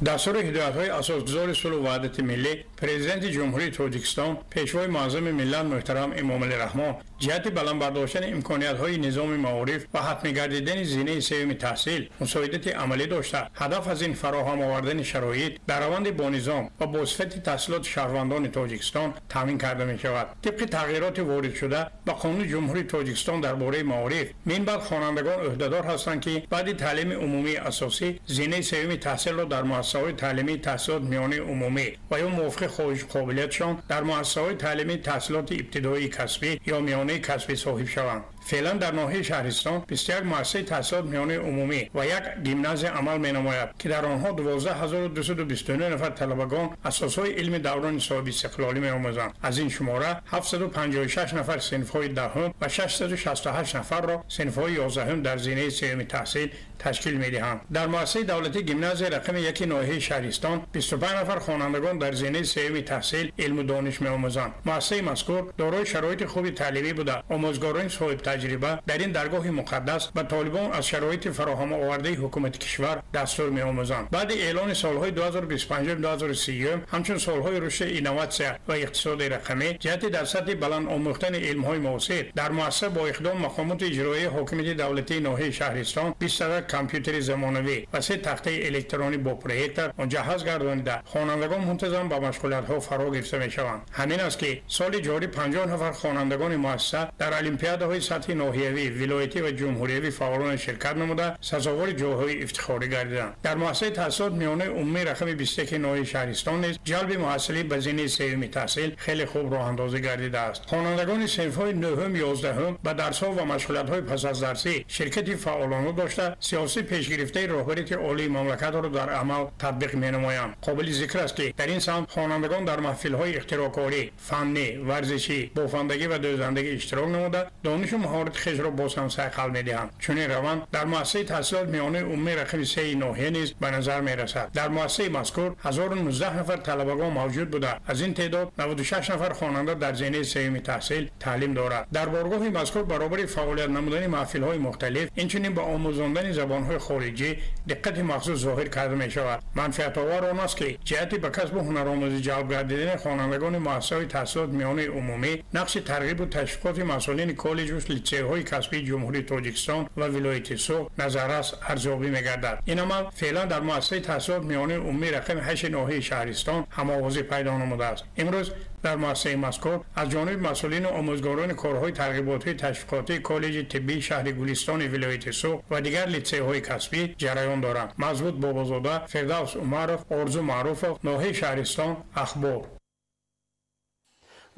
S3: Дастури ҳидоятҳои асосгузори сулҳу ваҳдати миллӣ, Президенти Ҷумҳурии Тоҷикистон, Пешвои муаззами миллат муҳтарам Эмомалӣ Раҳмон ҷиҳати баланд бардоштани имкониятҳои низоми маориф ва ҳатмӣ гардидани зинаи сеюми таҳсил мусоидати амалӣ дошта, ҳадаф аз ин фароҳам овардани шароит дар раванди бонизом ва бо сифати таҳсилоти шаҳрвандони Тоҷикистон таъмин карда мешавад. Тибқи тағйироти воридшуда ба Қонуни Ҷумҳурии Тоҷикистон дар бораи маориф, минбаъд хонандагон ӯҳдадор ҳастанд, ки баъди таълими умумии асосӣ зинаи сеюми таҳсилро дар муассисаҳои таълимии таҳсилоти миёнаи умумӣ ва ё мувофиқи хоҳишу қобилиятшон дар муассисаҳои таълимии таҳсилоти ибтидоии касбӣ ё миёнаи касбӣ соҳиб шаванд. Феълан дар ноҳияи Шаҳристон 21 муассисаи таҳсилоти миёнаи умумӣ ва як гимназия амал менамояд, ки дар онҳо 12229 нафар талабагон асосҳои илми даврони соҳиби истиқлолӣ меомӯзанд. Аз ин шумора 756 нафар синфҳои даҳум ва 668 нафарро синфҳои 11 дар зинаи сеюми таҳсил ташкил медиҳанд. Дар муассисаи давлатии гимназияи рақами 1 ноҳияи Шаҳристон 25 нафар хонандагон дар зинаи сеюми таҳсил илму дониш меомӯзанд. Муассисаи мазкур дорои шароити хуби таълимӣ буда, омӯзгорони соҳибтаҷриба дар ин даргоҳи муқаддас ба толибон аз шароити фароҳам овардаи ҳукумати кишвар дастур меомӯзанд. Баъди эълони солҳои 2025-2030 ҳамчун солҳои рушди инноватсия ва иқтисоди рақамӣ ҷиҳати дар сатҳи баланд омӯхтани илмҳои муосир дар муассиса бо иқдом мақомоти иҷроияи ҳокимияти давлатии ноҳияи Шаҳристон 20 адад компютери замонавӣ ва 3 тахтаи электронӣ бо проектор муҷаҳҳаз гардонида, хонандагон мунтазам ба машғулиятҳо фаро гирифта мешаванд. Ҳамин аст, ки соли ҷорӣ 50 нафар хонандагони муассиса дар олимпиадаҳои сатҳи ноҳиявӣ, вилоятӣ ва ҷумҳуриявӣ фаъолона ширкат намуда, сазовори ҷойҳои ифтихорӣ гардиданд. Дар муассисаи таҳсилоти миёнаи умумии рақами 21 ноҳияи Шаҳристон низ ҷалби муҳассилӣ ба зинаи сеюми таҳсил хеле хуб роҳандозӣ гардидааст. Хонандагони синфҳои 9-ум, 11-ум ба дарсҳо ва машғулиятҳои пас аз дарсӣ ширкати фаъолона дошта, сиёсии пешгирифтаи роҳбарияти олии мамлакатро дар амал татбиқ менамоянд. Қобили зикр аст, ки дар ин самт хонандагон дар маҳфилҳои ихтироъкорӣ, фаннӣ, варзишӣ, бофандагӣ ва дӯзандагӣ иштирок намуда, донишу маҳорати хешро боз ҳам сайқал медиҳанд. Чунин раванд дар муассисаи таҳсилоти миёнаи умумии рақами 3 ноҳия низ ба назар мерасад. Дар муассисаи мазкур 1019 нафар талабагон мавҷуд буда, аз ин теъдод 96 нафар хонанда дар зинаи сеюми таҳсил таълим дорад. Дар боргоҳи мазкур баробари фаъолият намудани маҳфилҳои мухталиф, инчунин ба омӯзондани забонҳои хориҷӣ диққати махсус зоҳир карда мешавад. Манфиатовар он аст, ки ҷиҳати ба касбу ҳунаромӯзӣ ҷалб гардидани хонандагони муассисаҳои таҳсилоти миёнаи умумӣ нақши тарғибу ташвиқоти масъулини коллеҷу литсейҳои касбии Ҷумҳурии Тоҷикистон ва вилояти Суғд назаррас арзёбӣ мегардад. Ин амал феълан дар муассисаи таҳсилоти миёнаи умумии рақами 8 ноҳияи Шаҳристон ҳамовозӣ пайдо намудааст. Имрӯз дар муассисаи мазкур аз ҷониби масъулину омӯзгорони корҳои тарғиботии ташвиқотии коллеҷи тиббии шаҳри Гулистони вилояти Суғд ва дигар литсейҳои касбӣ ҷараён доранд. Мазбут Бобозода, Фирдавс Умаров, Орзу Маъруфов, ноҳияи Шаҳристон, Ахбор.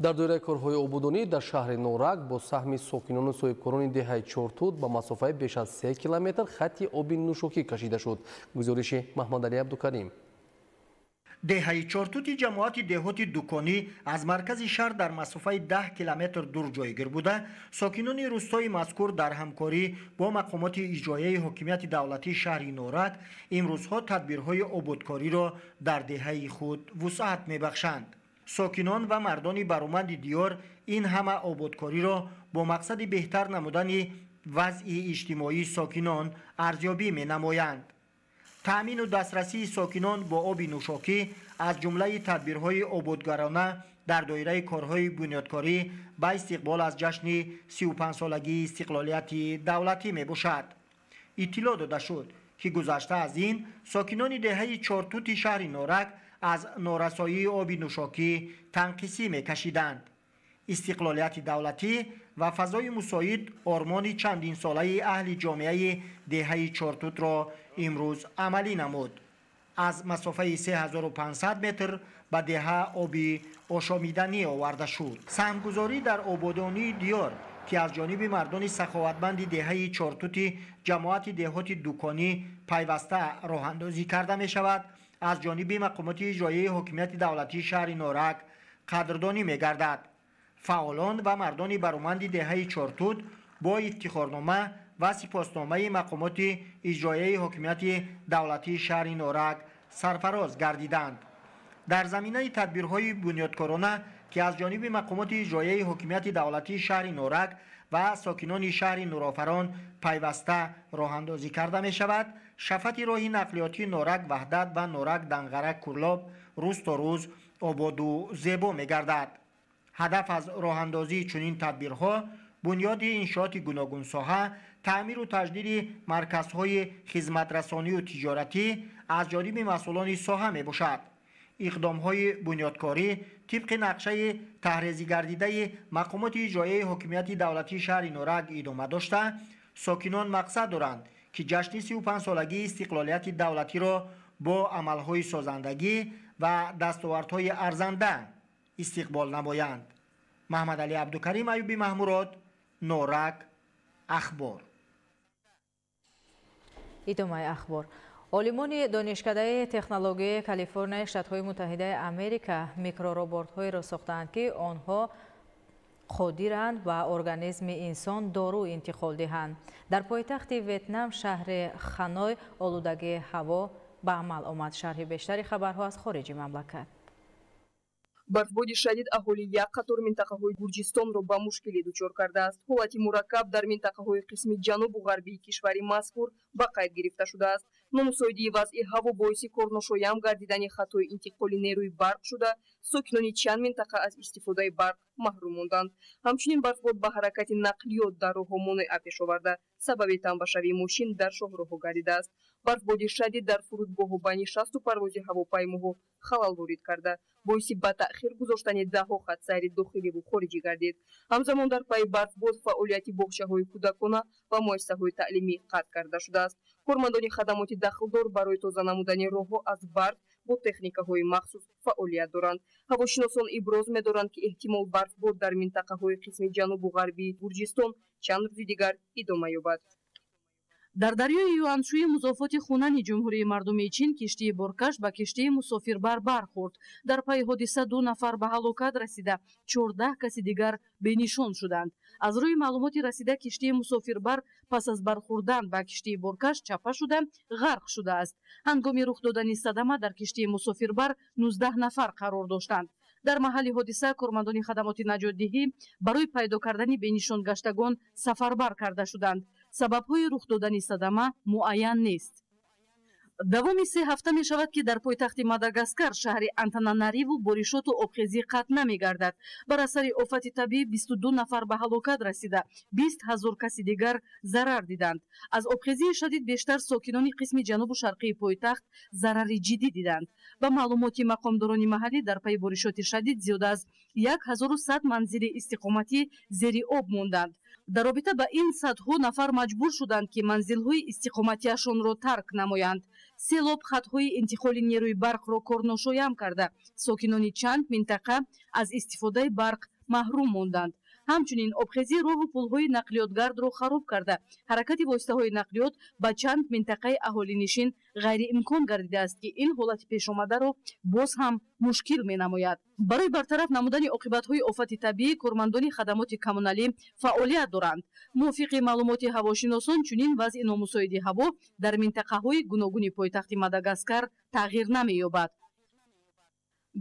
S6: Дар доираи корҳои ободонӣ дар шаҳри Норак бо саҳми сокинону соҳибкорони деҳаи Чортут ба масофаи беш аз 3 километр хатти оби нӯшокӣ кашида шуд. Гузориши Маҳмадалӣ Абдукарим.
S8: Деҳаи Чортути ҷамоати деҳоти Дуконӣ аз маркази шаҳр дар масофаи 10 километр дур ҷойгир буда, сокинони рӯстои мазкур дар ҳамкорӣ бо мақомоти иҷроияи ҳокимияти давлатии шаҳри Норак имрӯзҳо тадбирҳои ободкориро дар деҳаи худ вусъат мебахшанд. Сокинон ва мардони бароманди диёр ин ҳама ободкориро бо мақсади беҳтар намудани вазъи иҷтимоии сокинон арзёбӣ менамоянд. Таъмину дастрасии сокинон бо оби нӯшокӣ аз ҷумлаи тадбирҳои ободгарона дар доираи корҳои бунёдкорӣ ба истиқбол аз ҷашни 35-солагии истиқлолияти давлатӣ мебошад. Иттилоъ дода шуд, ки гузашта аз ин сокинони деҳаи Чортути шаҳри Норак аз норасоии оби нӯшокӣ танқисӣ мекашиданд. Истиқлолияти давлатӣ ва фазои мусоид ормони чандинсолаи аҳли ҷомеаи деҳаи Чортутро имрӯз амалӣ намуд. Аз масофаи 3500 метр ба деҳа оби ошомиданӣ оварда шуд. Саҳмгузорӣ дар ободонии диёр, ки аз ҷониби мардони саховатманди деҳаи Чортути ҷамоати деҳоти Дуконӣ пайваста роҳандозӣ карда мешавад, аз ҷониби мақомоти иҷроияи ҳокимияти давлатии шаҳри Норак қадрдонӣ мегардад. Фаъолон ва мардони бароманди деҳаи Чортут бо ифтихорнома ва сипосномаи мақомоти иҷроияи ҳокимияти давлатии шаҳри Норак сарфароз гардиданд. Дар заминаи тадбирҳои бунёдкорона, ки аз ҷониби мақомоти иҷроияи ҳокимияти давлатии шаҳри Норак ва сокинони шаҳри Нурофарон пайваста роҳандозӣ карда мешавад, шафати роҳи нақлиётии Норак Ваҳдат ва Норак Данғара Курлоб рӯз то рӯз ободу зебо мегардад. Ҳадаф аз роҳандозии чунин тадбирҳо бунёди иншооти гуногунсоҳа, таъмиру таҷдиди марказҳои хизматрасонию тиҷоратӣ аз ҷониби масъулони соҳа мебошад. Иқдомҳои бунёдкорӣ тибқи нақшаи таҳрезигардидаи мақомоти иҷроияи ҳокимияти давлатии шаҳри Норак идома дошта, сокинон мақсад доранд, ки ҷашни 35-солагии истиқлолияти давлатиро бо амалҳои созандагӣ ва дастовардҳои арзанда истиқбол намоянд. Маҳмадалӣ Абдукарим, Аюби Маҳмурод, Норак, Ахбор.
S2: Идомаи ахбор. Олимони донишкадаи технологияи Калифорнияи Штатҳои Муттаҳидаи Америка микророботҳоеро сохтаанд, ки онҳо қодиранд ба организми инсон дору интиқол диҳанд. Дар пойтахти Ветнам, шаҳри Ханой, олудагии ҳаво ба амал омад. Шарҳи бештари хабарҳо аз хориҷи мамлакат.
S17: Барфбоди шадид аҳолии як қатор минтақаҳои Гурҷистонро ба мушкилӣ дучор кардааст. Ҳолати мураккаб дар минтақаҳои қисми ҷанубу ғарбии кишвари мазкур ба қайд гирифта шудааст. Номусоидии вазъи ҳаво боиси корношоям гардидани хатҳои интиқоли нерӯи барқ шуда, сокинони чанд минтақа аз истифодаи барқ маҳрум монданд. Ҳамчунин барфбод ба ҳаракати нақлиёт дар роҳҳо монеа пеш оварда, сабаби тамбашавии мошин дар шоҳроҳҳо гардидааст. Барфбоди шадид дар фурудгоҳу ба нишасту парвози ҳавопаймоҳо халал ворид карда, боиси ба таъхир гузоштани даҳҳо хатсайри дохиливу хориҷӣ гардид. Ҳамзамон дар пайи барфбод фаъолияти боғчаҳои кӯдакона ва муассисаҳои таълимӣ қатъ карда шудааст. Кормандони хадамоти дахлдор барои тоза намудани роҳҳо аз барф бо техникаҳои махсус фаъолият доранд. Ҳавошиносон иброз медоранд, ки эҳтимол барфбод дар минтақаҳои қисми ҷанубу ғарбии Гурҷистон чанд рӯзи дигар идома ёбад.
S20: Дар дарёи Юаншуи музофоти Хунани Ҷумҳурии Мардумии Чин киштии боркаш ба киштии мусофирбар бархӯрд. Дар пайи ҳодиса 2 нафар ба ҳалокат расида, 14 каси дигар бенишон шуданд. Аз рӯи маълумоти расида, киштии мусофирбар пас аз бархӯрдан ба киштии боркаш чапа шуда, ғарқ шудааст. Ҳангоми рух додани садама дар киштии мусофирбар 19 нафар қарор доштанд. Дар маҳалли ҳодиса кормандони хадамоти наҷотдиҳӣ барои пайдо кардани бенишонгаштагон сафарбар карда шуданд. Сабабҳои рух додани садама муайян нест. Давоми 3 ҳафта мешавад, ки дар пойтахти Мадагаскар, шаҳри Антананариву, боришоту обхезӣ қатъ намегардад. Бар асари офати табиӣ 22 нафар ба ҳалокат расида, 20 ҳазор каси дигар зарар диданд. Аз обхезии шадид бештар сокинони қисми ҷанубу шарқии пойтахт зарари ҷиддӣ диданд. Ба маълумоти мақомдорони маҳаллӣ, дар пайи боришоти шадид зиёда аз 1100 манзили истиқоматӣ зери об монданд. Дар робита ба ин садҳо нафар маҷбур шуданд, ки манзилҳои истиқоматиашонро тарк намоянд. Селоб хатҳои интиқоли нерӯи барқро корношоям карда, сокинони чанд минтақа аз истифодаи барқ маҳрум монданд. Ҳамчунин обхезӣ роҳу пулҳои нақлиётгардро хароб карда, ҳаракати воситаҳои нақлиёт ба чанд минтақаи аҳолинишин ғайриимкон гардидааст, ки ин ҳолати пешомадаро боз ҳам мушкил менамояд. Барои бартараф намудани оқибатҳои офати табиӣ кормандони хадамоти коммуналӣ фаъолият доранд. Мувофиқи маълумоти ҳавошиносон, чунин вазъи номусоиди ҳаво дар минтақаҳои гуногуни пойтахти Мадагаскар тағйир намеёбад.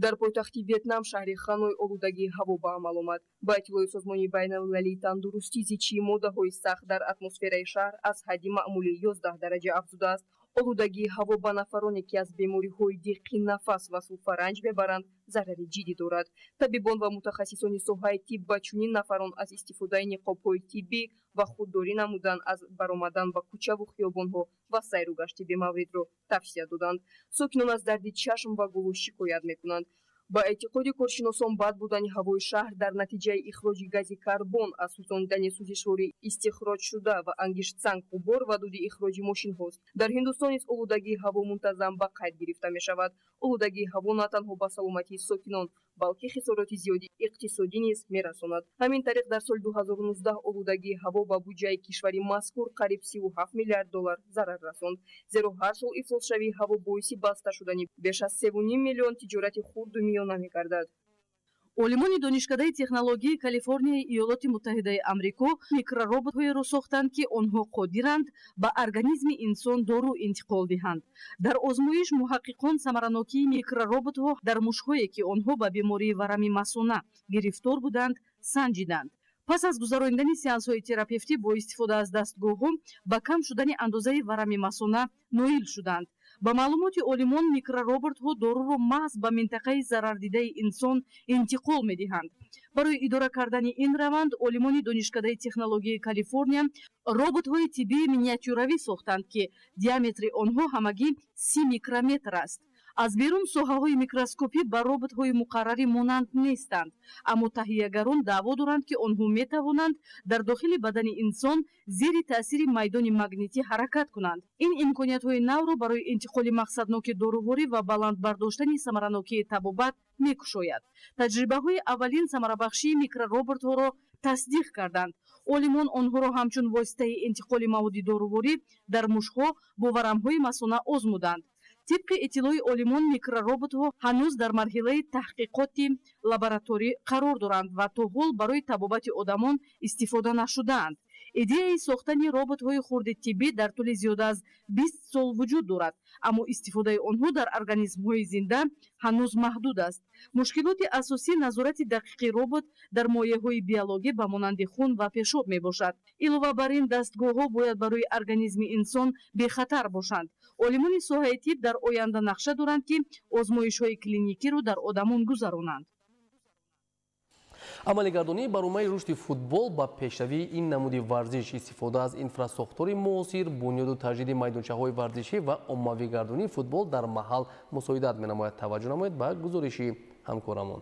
S17: Дар пойтахти Ветнам, шаҳри Ханой, олудагии ҳаво ба амал омад. Ба иттилои Созмони байналмилалии тандурустӣ, зичии моддаҳои сахт дар атмосфераи шаҳр аз ҳадди маъмулӣ 11 дараҷа афзудааст. Олудагии ҳаво ба нафароне, ки аз бемориҳои диққи нафас ва сулфа ранҷ мебаранд, зарари ҷиддӣ дорад. Табибон ва мутахассисони соҳаи тиб ба чунин нафарон аз истифодаи ниқобҳои тиббӣ ва худдорӣ намудан аз баромадан ба кӯчаву хиёбонҳо ва сайру гашти бемавридро тавсия доданд. Сокинон аз дарди чашм ва гулӯ шикоят мекунанд. Ба эътиқоди коршиносон, бад будани ҳавои шаҳр дар натиҷаи ихроҷи гази карбон аз сӯзонидани сӯзишворӣ истихроҷшуда ва ангиштсанг, ғубор ва дуди ихроҷи мошинҳост. Дар Ҳиндустон низ олудагии ҳаво мунтазам ба қайд гирифта мешавад. Олудагии ҳаво на танҳо ба саломатии сокинон, балки хисороти зиёди иқтисодӣ низ мерасонад. Ҳамин тариқ, дар соли 2019 олудагии ҳаво ба буҷаи кишвари мазкур қариб 37 миллиард доллар зарар расонд. Зеро ҳар сол ифлосшавии ҳаво боиси баста шудани беш аз 3,5 миллион тиҷорати хурду миёна мегардад.
S20: Олимони Донишкадаи технологияи Калифорнияи Иёлоти Муттаҳидаи Амрико микророботҳоеро сохтанд, ки онҳо қодиранд ба организми инсон дору интиқол диҳанд. Дар озмоиш муҳаққиқон самаранокии микророботҳо дар мушҳое, ки онҳо ба бемории варами масона гирифтор буданд, санҷиданд. Пас аз гузаронидани сеансҳои терапевтӣ бо истифода аз дастгоҳҳо ба кам шудани андозаи варами масона ноил шуданд. Ба маълумоти олимон, микророботҳо доруро маҳз ба минтақаи зарардидаи инсон интиқол медиҳанд. Барои идора кардани ин раванд олимони Донишкадаи технологияи Калифорния роботҳои тиббии миниатюравӣ сохтанд, ки диаметри онҳо ҳамагӣ 30 микрометр аст. Аз берун соҳаҳои микроскопӣ ба роботҳои муқаррарӣ монанд нестанд, аммо таҳиягарон даъво доранд, ки онҳо метавонанд дар дохили бадани инсон зери таъсири майдони магнитӣ ҳаракат кунанд. Ин имкониятҳои навро барои интиқоли мақсадноки доруворӣ ва баланд бардоштани самаранокии табобат мекушояд. Таҷрибаҳои аввалин самарабахшии микророботҳоро тасдиқ карданд. Олимон онҳоро ҳамчун воситаи интиқоли маводи доруворӣ дар мушҳо бо варамҳои масона озмуданд. Тибқи иттилои олимон, микророботҳо ҳанӯз дар марҳилаи таҳқиқоти лабораторӣ қарор доранд ва то ҳол барои табобати одамон истифода нашудаанд. Идеяи сохтани роботҳои хурди тиббӣ дар тӯли зиёда аз 20 сол вуҷуд дорад, аммо истифодаи онҳо дар организмҳои зинда ҳанӯз маҳдуд аст. Мушкилоти асосӣ назорати дақиқи робот дар моеъҳои биологӣ ба монанди хун ва пешоб мебошад. Илова бар ин, дастгоҳҳо бояд барои организми инсон бехатар бошанд. Олимони соҳаи тиб дар оянда нақша доранд, ки озмоишҳои клиникиро дар одамон гузаронанд.
S6: Амалигардонии барномаи рушди футбол ба пешравии ин намуди варзиш, истифода аз инфрасохтори муосир, бунёду таҷдиди майдончаҳои варзишӣ ва оммавигардонии футбол дар маҳал мусоидат менамояд. Таваҷҷӯҳ намоед ба гузориши ҳамкорамон.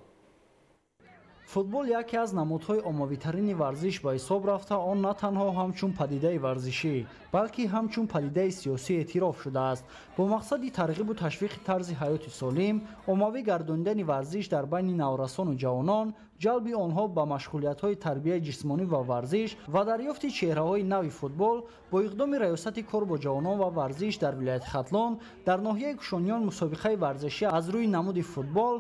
S1: Футбол яке аз намудҳои оммавитарини варзиш ба ҳисоб рафта, он на танҳо ҳамчун падидаи варзишӣ, балки ҳамчун падидаи сиёсӣ эътироф шудааст. Бо мақсади тарғибу ташвиқи тарзи ҳаёти солим, оммавӣ гардонидани варзиш дар байни наврасону ҷавонон, ҷалби онҳо ба машғулиятҳои тарбияи ҷисмонӣ ва варзиш ва дарёфти чеҳраҳои нави футбол бо иқдоми Раёсати кор бо ҷавонон ва варзиш дар вилояти Хатлон дар ноҳияи Кушониён мусобиқаи варзишӣ аз рӯи намуди футбол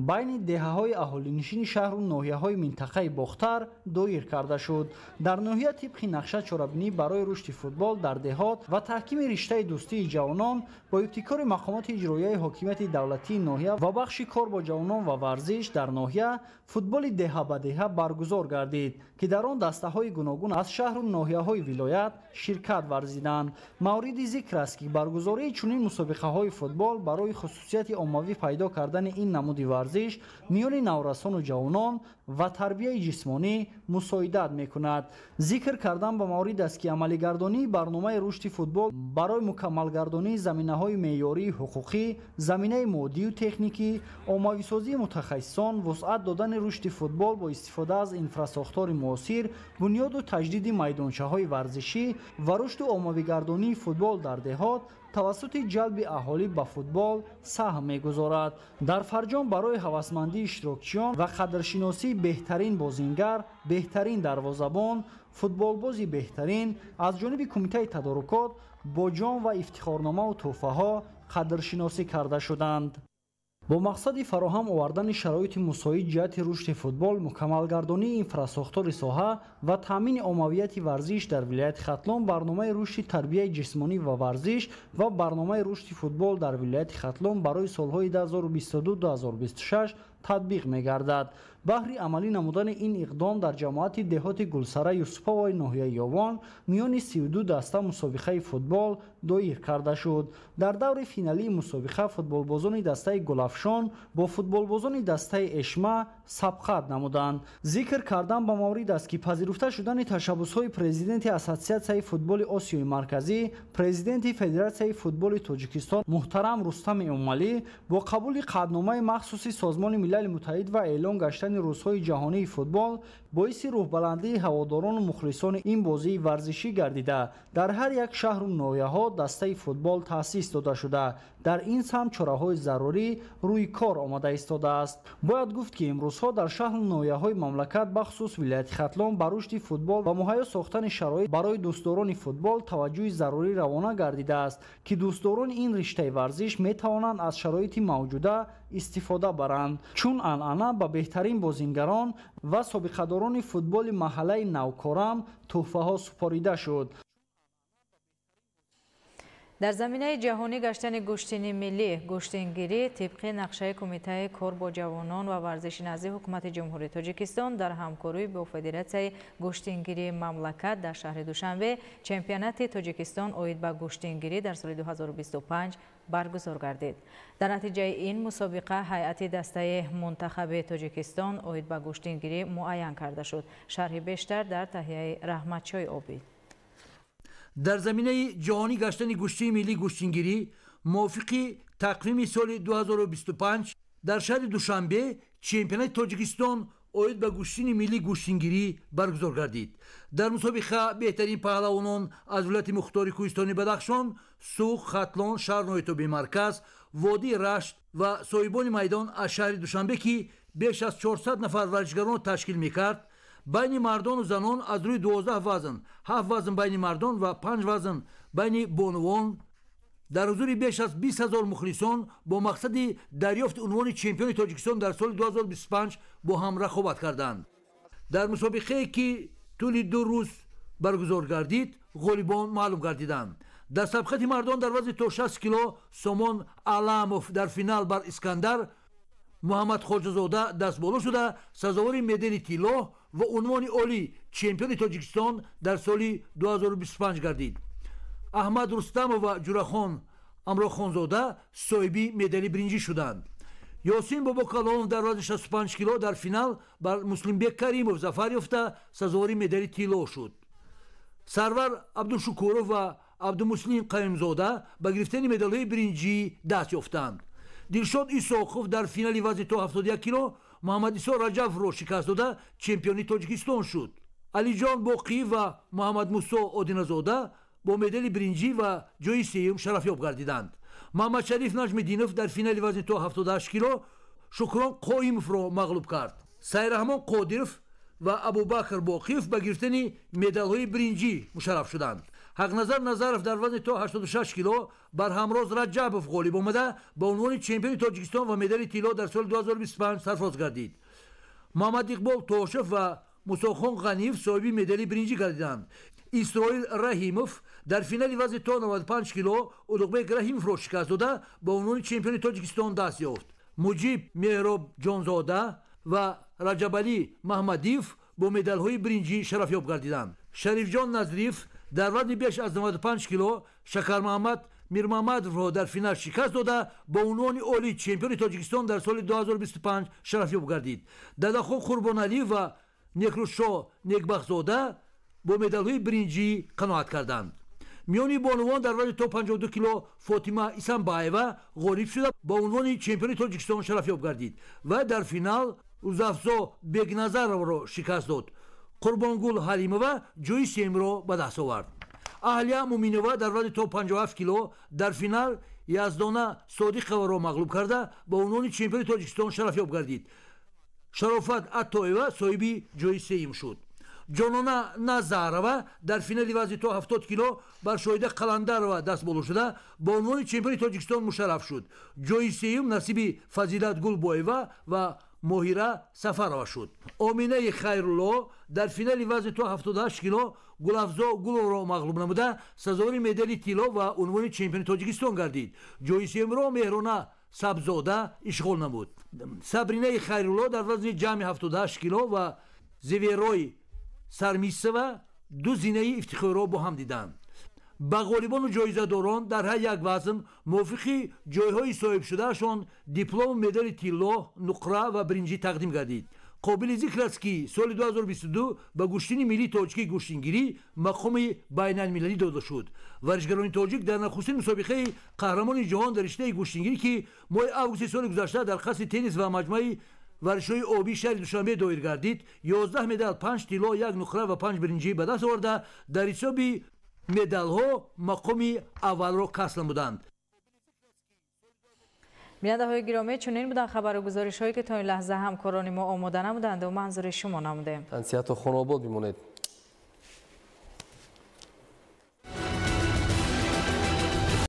S1: байни деҳаҳои аҳолинишини шаҳру ноҳияҳои минтақаи Бохтар доир карда шуд. Дар ноҳия тибқи нақша чорабинӣ барои рушди футбол дар деҳот ва таҳкими риштаи дӯстии ҷавонон бо ибтикори мақомоти иҷроияи ҳокимияти давлатии ноҳия ва бахши кор бо ҷавонон ва варзиш дар ноҳия футболи деҳа ба деҳа баргузор гардид, ки дар он дастаҳои гуногун аз шаҳру ноҳияҳои вилоят ширкат варзиданд. Мавриди зикр аст, ки баргузории чунин мусобиқаҳои футбол барои хусусияти оммавӣ пайдо кардани ин намуди варзиш миёни наврасону ҷавонон ва тарбияи ҷисмонӣ мусоидат мекунад. Зикр кардан ба маврид аст, ки амалигардонии барномаи рушди футбол барои мукаммалгардонии заминаҳои меъёрии ҳуқуқӣ, заминаи моддию техникӣ, оммависозии мутахассисон, вусъат додани рушди футбол бо истифода аз инфрасохтори муосир, бунёду таҷдиди майдончаҳои варзишӣ ва рушду оммавигардонии футбол дар деҳот тавассути ҷалби аҳолӣ ба футбол саҳм мегузорад. Дар фарҷом барои ҳавасмандии иштирокчиён ва қадршиносии беҳтарин бозингар, беҳтарин дарвозабон, футболбози беҳтарин аз ҷониби Кумитаи тадорукот бо ҷом ва ифтихорномаву тӯҳфаҳо қадршиносӣ карда шуданд. Бо мақсади фароҳам овардани шароити мусоид ҷиҳати рушди футбол, мукаммалгардонии инфрасохтори соҳа ва таъмини оммавияти варзиш дар вилояти Хатлон барномаи рушди тарбияи ҷисмонӣ ва варзиш ва барномаи рушди футбол дар вилояти Хатлон барои солҳои 2022-2026 татбиқ мегардад. Баҳри амалӣ намудани ин иқдом дар ҷамоати деҳоти Гулсара Юсуповои ноҳияи Ёвон миёни 32 даста мусобиқаи футбол доир карда шуд. Дар даври финалии мусобиқа футболбозони дастаи Гулафшон бо футболбозони дастаи Эшма сабқат намуданд. Зикр кардан ба маврид аст, ки пазируфта шудани ташаббусҳои президенти Ассотсиатсияи футболи Осиёи Марказӣ, президенти Федератсияи футболи Тоҷикистон муҳтарам Рустам Эмомалӣ бо қабули қатъномаи махсуси Созмони Милали Муттаҳид ва эълон гаштани рӯзҳои ҷаҳонии футбол боиси рӯҳбаландии ҳаводорону мухлисони ин бозии варзишӣ гардида, дар ҳар як шаҳру ноҳияҳо дастаи футбол таъсис дода шуда, дар ин самт чораҳои зарурӣ рӯи кор омада истодааст. Бояд гуфт, ки имрӯзҳо дар шаҳру ноҳияҳои мамлакат, бахусус вилояти Хатлон, ба рушди футбол ва муҳайё сохтани шароит барои дӯстдорони футбол таваҷҷӯҳи зарурӣ равона гардидааст, ки дӯстдорони ин риштаи варзиш метавонанд аз шароити мавҷуда истифода баранд. Чун анъана ба беҳтарин бозингарон ва собиқадорони футболи маҳаллаи Навкорам тӯҳфаҳо супорида шуд.
S2: Дар заминаи ҷаҳонӣ гаштани гӯштини миллӣ гӯштингирӣ тибқи нақшаи Кумитаи кор бо ҷавонон ва варзиши назди Ҳукумати Ҷумҳурии Тоҷикистон дар ҳамкорӣ бо Федератсияи гӯштингирии мамлакат дар шаҳри Душанбе чемпионати Тоҷикистон оид ба гӯштингирӣ дар соли 2025 баргузор гардид. Дар натиҷаи ин мусобиқа ҳайати дастаи мунтахаби Тоҷикистон оид ба гӯштингирӣ муайян карда шуд. Шарҳи бештар дар таҳияи Раҳматшои Обид.
S4: Дар заминаи ҷаҳонӣ гаштани гӯштини миллӣ гӯштингирӣ мувофиқи тақвими соли 2025 дар шаҳри Душанбе чемпионати Тоҷикистон оид ба гӯштини миллӣ гӯштингирӣ баргузор гардид. Дар мусобиқа беҳтарин паҳлавонон аз вилояти мухтори Кӯҳистони Бадахшон, Суғд, Хатлон, шаҳр ноҳияи марказ, водии Рашт ва соҳибони майдон аз шаҳри Душанбе, ки беш аз 400 нафар варзишгаронро ташкил мекард, байни мардону занон аз рӯи 12 вазн, 7 вазн байни мардон ва 5 вазн байни бонувон дар ҳузури беш аз 20 000 мухлисон бо мақсади дарёфти унвони чемпиони Тоҷикистон дар соли 2025 бо ҳам рақобат карданд. Дар мусобиқае ки тӯли 2 рӯз баргузор гардид, ғолибон маълум гардиданд. Дар сабқати мардон дар вазни то 60 кило Сомон Аламов дар финал бар Искандар Муҳаммад Хоҷазода дастболо шуда, сазовори медали тилло ва унвони олӣ чемпиони Тоҷикистон дар соли 2025 гардид. Аҳмад Рустамов ва Ҷурахон Амрохонзода соҳиби медали биринҷӣ шуданд. Ёсин Бобокалонов дар вазни 65 кило дар финал бар Муслимбек Каримов зафар ёфта, сазовори медали тилло шуд. Сарвар Абдушукуров ва Абдумуслим Қаюмзода ба гирифтани медалҳои биринҷӣ даст ёфтанд. Дилшод Исоқов дар финали вазни то 71 кило Муҳаммадисо Раҷабовро шикаст дода, чемпиони Тоҷикистон шуд. Алиҷон Боқиев ва Муҳаммадмусо Одиназода бо медали биринҷӣ ва ҷои сеюм шарафёб гардиданд. Муҳаммадшариф Наҷмиддинов дар финали вазни то 78 кило Шукрон Қоимовро мағлуб кард. Сайраҳмон Қодиров ва Абубакр Боқиев ба гирифтани медалҳои биринҷӣ мушарраф шуданд. Ҳақназар Назаров дар вазни то 86 кило бар Ҳамроз Раҷабов ғолиб омада, ба унвони чемпиони Тоҷикистон ва медали тилло дар соли 2025 сарфроз гардид. Муҳаммад Иқбол Тошев ва Мусохон Ғаниев соҳиби медали биринҷӣ гардиданд. Исроил Раҳимов дар финали вазни то 95 кило Улуғбек Раҳимовро шикаст дода, ба унвони чемпиони Тоҷикистон даст ёфт. Муҷиб Меҳробҷонзода ва Раҷабалӣ Маҳмадиев бо медалҳои биринҷӣ шарафёб гардиданд. Шарифҷон Назриев дар вазни беш аз 95 кило Шакармуҳаммад Мирмамадовро дар финал шикаст дода, ба унвони олӣ чемпиони Тоҷикистон дар соли 2025 шарафёб гардид. Дадахон Қурбоналиев ва Некрӯшо Некбахтзода бо медалҳои биринҷӣ қаноат карданд. Миёни бонувон дар вазни то 52 кило Фотима Исамбаева ғолиб шуда, ба унвони чемпиони Тоҷикистон шарафёб гардид ва дар финал Узафзо Бегназаровро шикаст дод. Қурбонгул Ҳалимова ҷои сеюмро ба даст овард. Аҳлия Муминова дар вазни то 57 кило дар финал Яздона Содиқоваро мағлуб карда, ба унвони чемпиони Тоҷикистон шарафёб гардид. Шарофат Аттоева соҳиби ҷои сеюм шуд. Ҷонона Назарова дар финали вазни то 70 кило бар Шоҳида Қаландарова дастболо шуда, ба унвони чемпиони Тоҷикистон мушарраф шуд. Ҷои сеюм насиби Фазилат Гулбоева ва Моҳира Сафарова шуд. Оминаи Хайрулло дар финали вазни то 78 кило Гулафзо Гуловро мағлуб намуда, сазовори медали тилло ва унвони чемпиони Тоҷикистон гардид. Ҷои сеюмро Меҳрона Сабзода ишғол намуд. Сабринаи Хайрулло дар вазни ҷамъи 78 кило ва Зеверои Сармисова ду зинаи ифтихориро бо ҳам диданд. Ба ғолибону ҷоизадорон дар ҳар як вазн мувофиқи ҷойҳои соҳибшудаашон диплому медали тилло, нуқра ва биринҷӣ тақдим гардид. Қобили зикр аст, ки соли 2022 ба гӯштини миллии тоҷикии гӯштингирӣ мақоми байналмилалӣ дода шуд. Варзишгарони тоҷик дар нахустин мусобиқаи қаҳрамони ҷаҳон дар риштаи гӯштингирӣ, ки моҳи августи соли гузашта дар қасри теннис ва маҷмӯаи Варзишҳои обии шаҳри Душанбе доир гардид, 11 медал, 5 тилло, 1 нуқра ва 5 биринҷӣ ба даст оварда, дар ҳисоби медалҳо мақоми аввалро касб намуданд.
S2: Бинандаҳои гиромӣ, чунин буданд хабару гузоришҳое, ки то ин лаҳза ҳамкорони мо омода намуданд ва манзури шумо намудем.
S6: Тансиҳату хонобод бимонед.